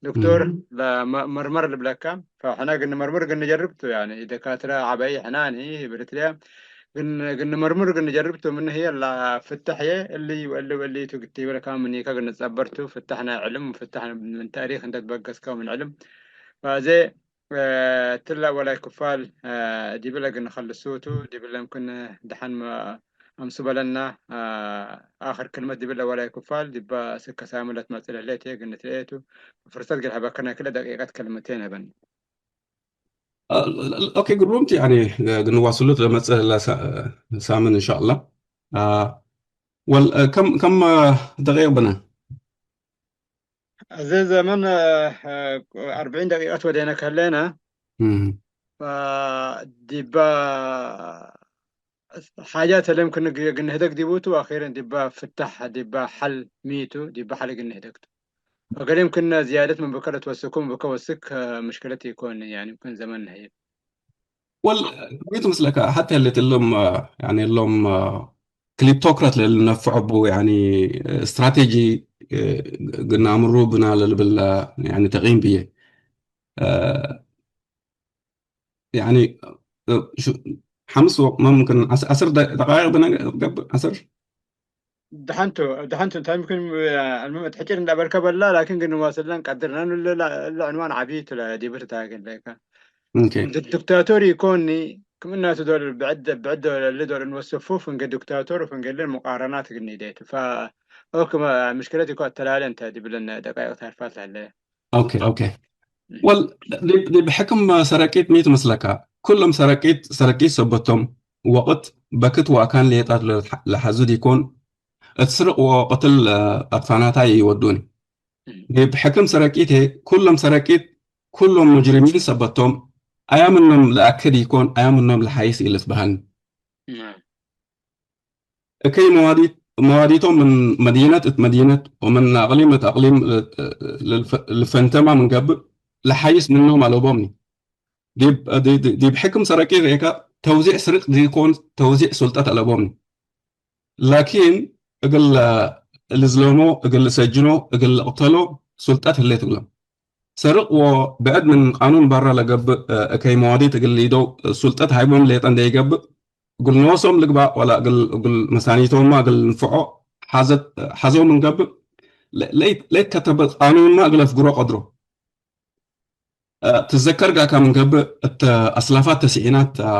ዶክቶር እም። ለመ-፣ መርመር ልብለካ። ፈሕነ ግን መርምር ግን ንጀርብ ቱ፣ ያኒ ደካትረ ዐበይ ሕናን ህይ ብርትልያ ግን፣ ግን መርምር ግን ንጀርብ ቱ፣ ምን ህዬ ለፍታሕ ህዬ እሊ ወእሊ ወእሊ ቱ ግትይበ ለካ ምኒከ ግን ንጸበር ቱ፣ ፍታሕ ናይ ዕልም፣ ፍታሕ ምን ታሪክ እንደ ትበገስከው ምን ዕልም። ፈአዜ እ፣ እትለ ወላይ ክፋል፣ እ፣ ዲብለ እግል ንከልሱ ቱ፣ ዲብለ እምክን ደሐን መ-፣ አምሱ በለና፣ እ፣ አክር ክልመት ዲብለ ወላይ ክፋል፣ ዲበ እስክ ከሳሚ ለትመጽእ ለህሌት እግል ንትርኤ ቱ፣ ፍርሰት እግል ሀበከ ናይ ክልኤ ደቂቀት ክልመቴን ሀበኒ። እ፣ ኦኬ፣ ግሩም ቲ፣ ያኒ፣ እግል ንዋስሉት ለመጽእ ለሳ-፣ ሳምን እንሻአላህ። እ፣ ወል-፣ እ፣ ከም፣ ከም፣ እ፣ ደቂቅ ብነ? እዚ ዘመን፣ እ፣ እ፣ አርብዒን ደቂቀት ወዴነ ከሌነ፣ እም። ፈዲበ ሓጃት ህሌም ክን-፣ ግንህደግ ዲቡ ቱ፣ ወአኺረን ዲበ ፍታሕ፣ ዲበ ሐል ሚ ቱ፣ ዲበ ሐል ግንህደግ ቱ። ወገሌም ክን ዝያደት ምን ብከ ለትወስኩ፣ ምን ብከ ወስክ፣ እ፣ ምሽክለት ኢኮን፣ ያኒ፣ ክን ዘመን ነህይብ። ወል፣ ቤት ምስለከ ሐቴ ህሌት እሎም፣ ያኒ እሎም ክሊፕቶክራት ለልነፍዖ ቡ፣ ያኒ ስትራቴጂ ግና አምሩ ብና ለልብል፣ ያኒ ተቂም ብዬ። ያኒ ሹ-፣ ሐምስ ወ-፣ መምክን ዐስ-፣ ዐስር ደ-፣ ደቃይቅ ብነ ገብእ፣ ዐስር ደሐንቱ፣ ደሐንቱ እንታይ ምክን፣ አልሙሂም እት ሕጭር እንዳበልከ በላ፣ ላኪን ግን ንዋስለን ቀድርነ፣ እለ፣ እለ ዕንዋን ዐቢ ቱ ለዲብር ታግል ለከ። ኦኬ። ድ-፣ ዲክታቶር ኢኮኒ፣ ክም እናቱ ዶል ብዕድ፣ ብዕድ ዶል፣ እሊ ዶል እንወስፉ፣ ፍንጌ ዲክታቶር ወፍንጌ እሊ ሙቃረናት እግል ኒዴቱ። ፈ-፣ ኦክ፣ መ-፣ ምሽክለት ኢኮ አተላሌ እንተ ዲብለን ደቃይቅ ታርፋት ለህለ። ኦኬ፣ ኦኬ። እም። ወል፣ ዲብ፣ ዲብ ሕክም ሰረቂት ሚ ትመስለካ? ኩሎም ሰረቂት፣ ሰረቂት ሰበቶም ወቅት በክት ወአካን ሌጣት ለሐዙ ዲኮን፣ እት ስርቅ ወቅትል አጥፋናታይ ኢወዱኒ። እም። ዲብ ሕክም ሰረቂት ህዬ፣ ኩሎም ሰረቂት፣ ኩሎም ሙጅሪሚን ሰበቶም፣ አያ ምኖም ለአክድ ኢኮን፣ አያ ምኖም ለሐይስ ኢልትበሀልኒ። ናም። እከይ መዋዲት-፣ መዋዲቶም ምን መዲነት እት መዲነት ወምን አቅሊም እት አቅሊም ል-፣ ልፈንተማ ምን ገብእ፣ ለሐይስ ምኖም አለቦምኒ። ዲብ፣ ዲ-፣ ዲ-፣ ዲብ ሕክም ሰረቂት ሬካ ተውዚዕ ስርቅ ዲኮን፣ ተውዚዕ ሱልጠት አለቦምኒ። ላኪን እግል ልዝለሞ፣ እግል ልሰጅኖ፣ እግል ልቅተሎ ሱልጠት ህሌት እግሎም። ሰርቅ ወብዕድ ምን ቃኑን በረ ለገብእ፣ እ፣ እከይ መዋዲት እግል ሊደው ሱልጠት ሃይቦም ሌጠ እንዴ ኢገብእ፣ እግል ኖሶም ልግባእ ወላ እግል፣ እግል መሳኒቶምመ እግል ልንፍዖ ሐዘት፣ ሐዘው ምን ገብእ፣ ለ-፣ ለይት-፣ ለይትከተበ ቃኑንመ እግል አፍግሮ ቀድሮ። እ፣ ትዘከር ጋካ ምን ገብእ፣ እት አስላፋት ተስዒናት፣ እ፣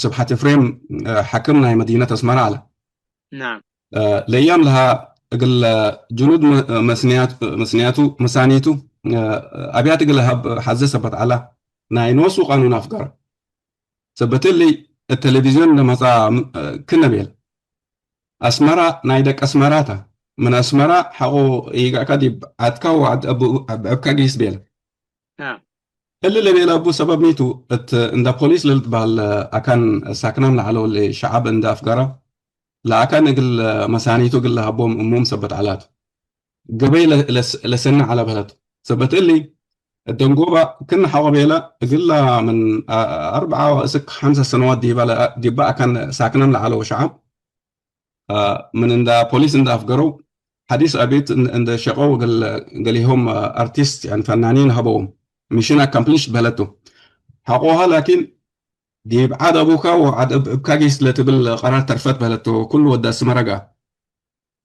ስብሐት ኤፍሬም፣ እ፣ ሐክም ናይ መዲነት አስመረ ዐለ። ናም። እ፣ ለያም ለሃ እግል ጅኑድ መ-፣ መስንያት-፣ መስንያቱ፣ መሳኒቱ፣ እ፣ አብያት እግል ሀብ ሐዘ ሰበት ዐላ። ናይ ኖሱ ቃኑን አፍገረ። ሰበት እሊ እት ቴሌቪዝዮን ለመጽአ፣ እ፣ ክነ ቤለ። አስመራ ናይ ደቅ አስመራ ተ። ምን አስመራ ሐቆ ኢገአካ ዲብ ዐድካ ወዐድ አቡ-፣ አብዕብካ ጊስ ቤለ። ናም። እሊ ለቤለ እቡ ሰበብ ሚ ቱ? እት እንደ ፖሊስ ለልትበህል አካን ሳክናም ለዐለው እሊ ሸዐብ እንደ አፍገረ፣ ለአካን እግል መሳኒቱ እግል ለሀቦም እሙም ሰበት ዐላቱ። ገበይ ለ-፣ ለስ-፣ ለሰኒ ዐለ በህለቱ። ሰበት እሊ፣ እት ደንጎባ ክነ ሐቆ ቤለ፣ እግለ ምን አ-፣ አርበዓ ወእስክ ሐምሰ ሰነዋት ዲበ ለ-፣ ዲበ አካን ሳክናም ለዐለው ሸዐብ፣ አ፣ ምን እንዳ ፖሊስ እንዳ አፍገረው ሐዲስ አቤት እን-፣ እንደ ሸቀው እግል ገሌሆም አርቲስት፣ ያኒ ፈናኒን ሀበዎም። ሚሽን አካምፕሊሽድ በህለቱ። ሐቆሃ ላኪን ዲብ ዐድ አቡከ ወዐድ እብ-፣ እብካ ጊስ ለትብል ቀራር ተርፈት በህለቱ። ኩሉ ወደ አስመረ ገአ።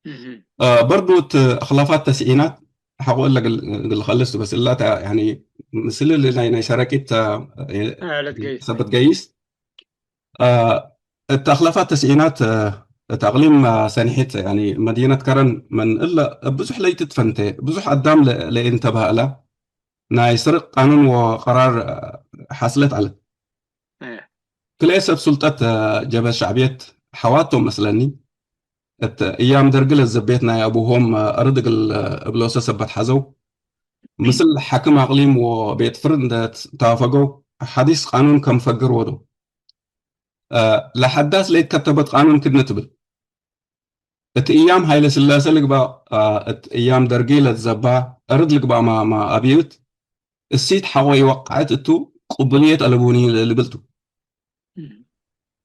እህ። አ፣ በርዱ እት አክላፋት ተስዒናት ሐቆ እለ እግል፣ እግል ኸልስ በስ እላ ተ-፣ ያኒ ምስል እሊ ናይ፣ ናይ ሰረቂት ተ-፣ አ፣ ለትገይስ። ሰበት ገይስ። አ፣ እት አክላፋት ተስዒናት፣ አ፣ እት አቅሊም፣ አ፣ ሰኒሒት፣ ያኒ መዲነት ከረን ምን እለ ብዙሕ ለኢትትፈንተ፣ ብዙሕ አዳም ለ-፣ ለኢንተብሀ እለ ናይ ስርቅ ቃኑን ወቀራር፣ አ፣ ሐስለት ዐለት። እ። ክልኤ ሰብ ሱልጠት፣ አ፣ ጀብሀት ሸዕብየት ሐዋቶም መስለኒ፣ እት እያም ደርግ ለዘቤት ናይ አቡሆም፣ አ፣ አርድ እግል፣ አ፣ እብሎሰ ሰበት ሐዘው፣ ምስል ሐክም አቅሊም ወቤት ፍርድ እንደ ታፈገው ሐዲስ ቃኑን ከም ፈግር ወደው። አ፣ ለሐዳስ ለኢትከተበት ቃኑን ክድነ ትብል። እት እያም ሀይለ ስላሰ ልግባእ፣ አ፣ እት እያም ደርጊ ለትዘባ፣ እርድ ልግባእ ማ፣ ማ አብዩት፣ እሲት ሐቆ ኢወቀዐት እቱ ቅቡልየት አለቡኒ ልብል ቱ። እም።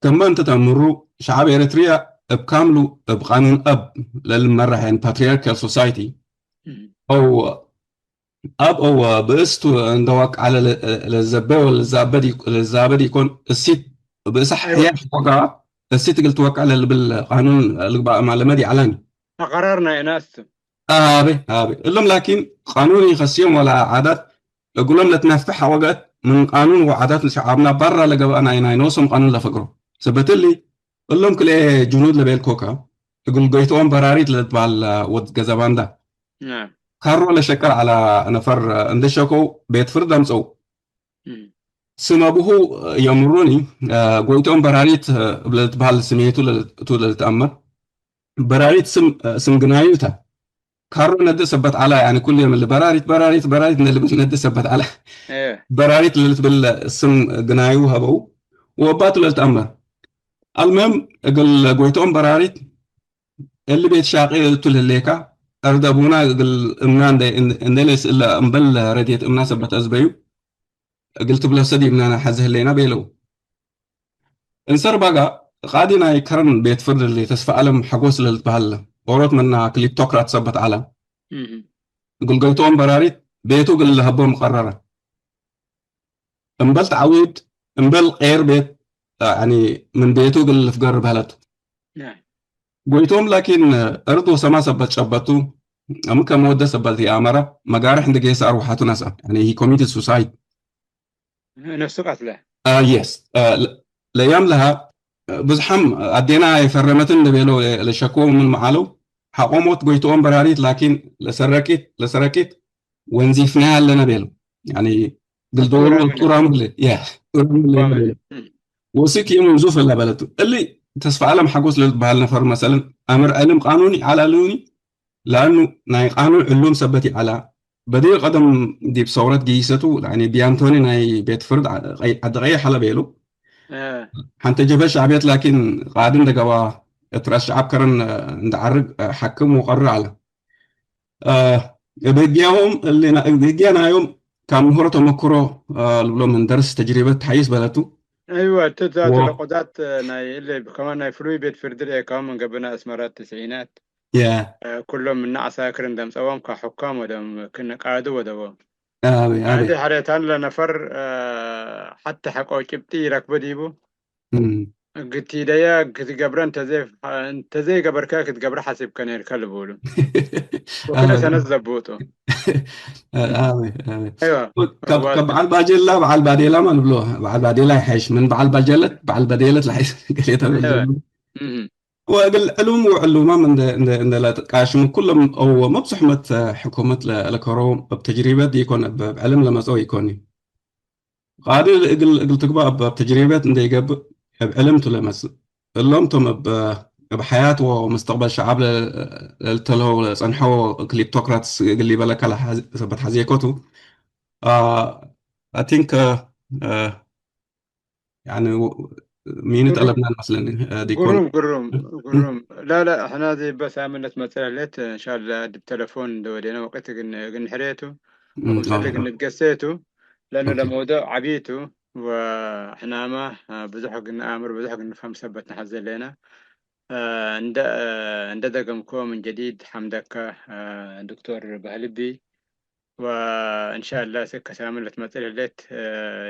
ከመ እንተ ተአምሩ፣ ሸዐብ ኤረትርያ እብ ካምሉ እብ ቃኑን አብ ለልመራሕ፣ ያን ፓትሪያርካል ሶሳይቲ፣ እም። አው አብ አው ብእስ ቱ እንደ ወቅዐ ለ-፣ ለዘቤ ወለዛበድ ኢኮ-፣ ለዛበድ ኢኮን፣ እሲት ብእሰ አይወ። ሕያሽ ወጋ እሲት እግል ትወቅዕ ለልብል ቃኑን ልግባእ ማለመ ዲዐላኒ። አቀራር ናይ እናስ ቱ። አቤ፣ አቤ። እሎም ላኪን ቃኑን ኢከስዮም ወላ ዓዳት እግሎም ለትነፍሕ ወገአት ምን ቃኑን ወዓዳት ሸዓብና ባራ ለገብአ ናይ፣ ናይ ኖሶም ቃኑን ለፈግሮ። ሰበት እሊ፣ እሎም ክልኤ ጅኑድ ለቤልኮከ፣ እግል ጎይትኦም በራሪት ለልትበሀል ወድ ገዘባንዳ። ናም። ካሮ ለሸቅል ዐለ ነፈር እንዴ ሸከው ቤት ፍርድ አምጸው። እም። ስም አቡሁ የእምሩኒ፣ እ፣ ጎይትኦም በራሪት እብ ለልትበሀል ስሜቱ ለልት-፣ ቱ ለልትአመር። በራሪት ስም፣ ስም ግናዩ ተ። ካሮ ነድእ ሰበት ዐለ፣ ያኒ ኩሉ የም እሊ በራሪት፣ በራሪት፣ በራሪት እንዴ ልብል ነድእ ሰበት ዐለ። እ። በራሪት ለልትብል ስም ግናዩ ሀበው ወእባቱ ለልትአመር። አልምህም እግል ጎይትኦም በራሪት እሊ ቤት ሻቂ እቱ ለህሌካ፣ አርድ አቡና እግል እምና እንዴ፣ እንዴ ለይስእለ እምበል ረድየት እምና ሰበት አዝበዩ። እግል ትብለሰ ዲብና ነሐዜ ህሌና ቤለው። እንሰር ባጋ፣ ቃዲ ናይ ከረን ቤት ፍርድ እሊ ተስፈአለም ሐጎስ ለልትበሀል ኦሮት ምና ክሊፕቶክራት ሰበት ዐለ። እህ። እግል ጎይትኦም በራሪት ቤቱ እግል ለሀቦም ቀረረ። እምበል ተዐዊድ፣ እምበል ቄር ቤት፣ ያኒ ምን ቤቱ እግል ልፍገር በህለት። ናም። ጎይቶም ላኪን እርድ ወሰማ ሰበት ጨበቱ፣ አምከ መወደ ሰበት ይአመረ፣ መጋርሕ እንደ ጌሰ አርወሐቱ ነስአ፣ ያኒ he committed suicide። ነፍሱ ቀትለ። አ፣ yes። አ፣ ለ-፣ ለያም ለሃ፣ ብዙሓም አዴና የፈረመትን ለቤለው ለሸኮ ምን መዓለው፣ ሐቆ ሞት ጎይትኦም በራሪት ላኪን ለሰረቂት፣ ለሰረቂት ወንዚፍናያ ለነ ቤለው። ያኒ ግልዶሩ ጡራም ህለ። ወጡራም ህለ፣ ያ፣ ጡራም ህለ ጡራም ህለ። ቤለው። እም። ወስክ የሙንዙፍ እለ በለቱ። እሊ ተስፋ አለም ሐጎስ ለልትበሃል ነፈር መሰለን፣ አምር ዕልም ቃኑኒ ዐለ አሉኒ፣ ለአኑ ናይ ቃኑን ዕሉም ሰበት ይዐላ። በዲር ቀደም ዲብ ሰውረት ግይሰቱ፣ ያኒ ቢያንቶኒ ናይ ቤት ፍርድ ዐ-፣ ቀይ-፣ ዐዲ ቀይሕ ዐለ ቤሉ። እ። ሐንተ ጀብሀት ሸዕብየት ላኪን ቃዲ እንደ ገብአ እት ረአስ ሸዐብ ከረን እንደ ዐርግ ሐክም ወቀሪ ዐለ። እ፣ እብ ህግያሆም እሊ ና-፣ እብ ህግያ ናዮም ካብ ምሁረ ተመክሮ፣ እ፣ ልብሎ ምን ደርስ ተጅሪበት ተሐይስ በለቱ። አይወ፣ እት ዛቱ ወ- ለቆዳት ናይ እሊ ከማን ናይ ፍሉይ ቤት ፍርድ ርኤካሆም ምን ገብእና አስመራት ትስዒናት። የ። እ፣ ኩሎም ምነ ዐሳክር እንደ አምጸዎም ከሑካም ወደም ክነ ቃዲ ወደዎም። አቤ፣ አቤ። ቃዲ ሐሬታን ለነፈር፣ እ፣ ሐተ ሐቆ ጭብጢ ይረክቦ ዲቡ። እም። ግቲደየ ክትገብረ እንተ ዘይ-፣ እንተ ዘይገበርከ ክትገብረ ሐሲብከ ኔርከ ልቡሉ። ወክለ አሜን። ሰነት ዘቡጡ። አሜን፣ አሜን። አይዋ። ወ-፣ ከብ-፣ ወ-፣ ከበዓል ባጀላ በዓል ባዴላ ማ ንብሎ? በዓል ባዴላ ይሐይሽ። ምን በዓል ባጀለት፣ በዓል በዴለት ለሐይሽ። ገሌ ተብል አይዋ። ጀሉ። እም። ወእግል ዕሉም ወዕሉማም እንደ፣ እንደ፣ እንደ ለትቃሽሙ ኩሎም አው መብዝሕመት ሕኩመት ለ-፣ ለከረው እብ ተጅሪበት ኢኮን፣ እብ፣ እብ ዕልም ለመጸው ኢኮን። ቃዲ እግል፣ እግል ትግባእ እብ፣ እብ ተጅሪበት እንዴ ኢገብእ፣ እብ ዕልም ቱ ለመጽእ። እሎም ቶም እብ፣ እብ ሐያት ወሙስተቅበል ሸዓብ ለ-፣ ለልተልሆ ለጸንሐው ክሊፕቶክራትስ እግል ሊበለከ ለሐዝ-፣ ሰበት ሐዜኮቱ። አ፣ I think፣ አ፣ ያኒ፣ ሚኒ ግሩም። ጠለብና መስለኒ፣ አ፣ ዲኮን። ግሩም፣ ግሩም፣ ግሩም። ላላ፣ ሕና ዚ በሳምነት መጽእ ለት፣ እንሻላ፣ ድብ ተለፎን እንደ ወዴነ ወቅት ግን፣ ግን ሕሬቱ። እም፣ ወምሰል አዎ። እግል ንትገሴ ቱ፣ ለእኑ ኦኬ። ለመውዶዕ ዐቢ ቱ፣ ወሕናመ፣ አ፣ ብዙሕ እግል ነአምር፣ ብዙሕ እግል ንፍሀም ሰበት ነሐዜ ሌነ። እ፣ እንደ፣ እ፣ እንደ ደገምኮ ምን ጀዲድ ሐምደከ፣ እ፣ ዶክተር በህልቢ። ወእንሻአላህ እስክ ከሳምን ለትመጽእ ለህሌት፣ እ፣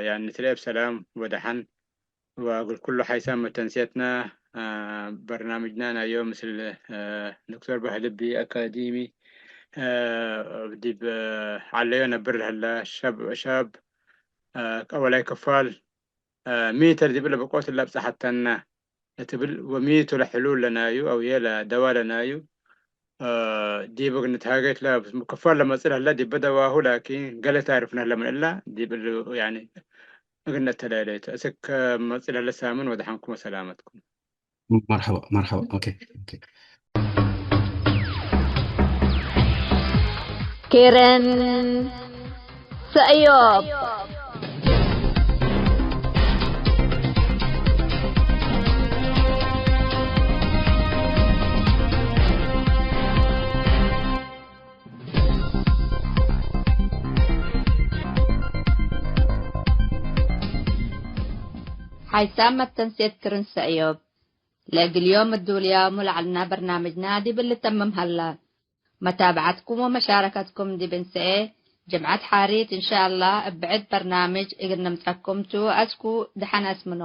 ያኒ ትለኤ ብሰላም ወደሐን። ወእግል ኩሉ ሐይሳም መተንስየትና፣ እ፣ በርናምጅና ናዮ ምስል፣ እ፣ ዶክተር በህልቢ አካዲሚ፣ እ፣ ዲብ ዐለዮ ነብር ለህላ ሸብ-፣ ሸብ፣ እ፣ አወላይ ክፋል፣ እ፣ ሚ ተ ዲብለ ብቆት እለ አብጸሐተነ ለትብል፣ ወሚ ቱ ለሕሉል ለናዩ አው የለ ደዋ ለናዩ፣ እ፣ ዲብ እግል ንትሃጌ እትለ ክፋል ለመጽእ ለህለ ዲበ ደዋሁ፣ ላኪን ገሌ ታርፍነ ህለ ምን እለ ዲብ እሉ፣ ያኒ እግል ነተላሌ ቱ። እስክ መጽእ ለህለ ሳምን ወደሐንኩም ወሰላመትኩም። መርሐባ፣ መርሐባ። ኦኬ፣ ኦኬ። ኬረን ሰእዮብ። ሐይሳም መተንሴት ክርን ሰእዮብ። ለእግል ዮም እዱልያሙ ለዐልና በርናምጅና ዲብ ልተምም ሀላ። መታብዐትኩም ወመሻረከትኩም ዲብ እንሰኤ ጅምዐት ሓሪት እንሻአላህ እብ ብዕድ በርናምጅ እግል ንምጸኩም ቱ። አስኩ ደሐን አስምኖ።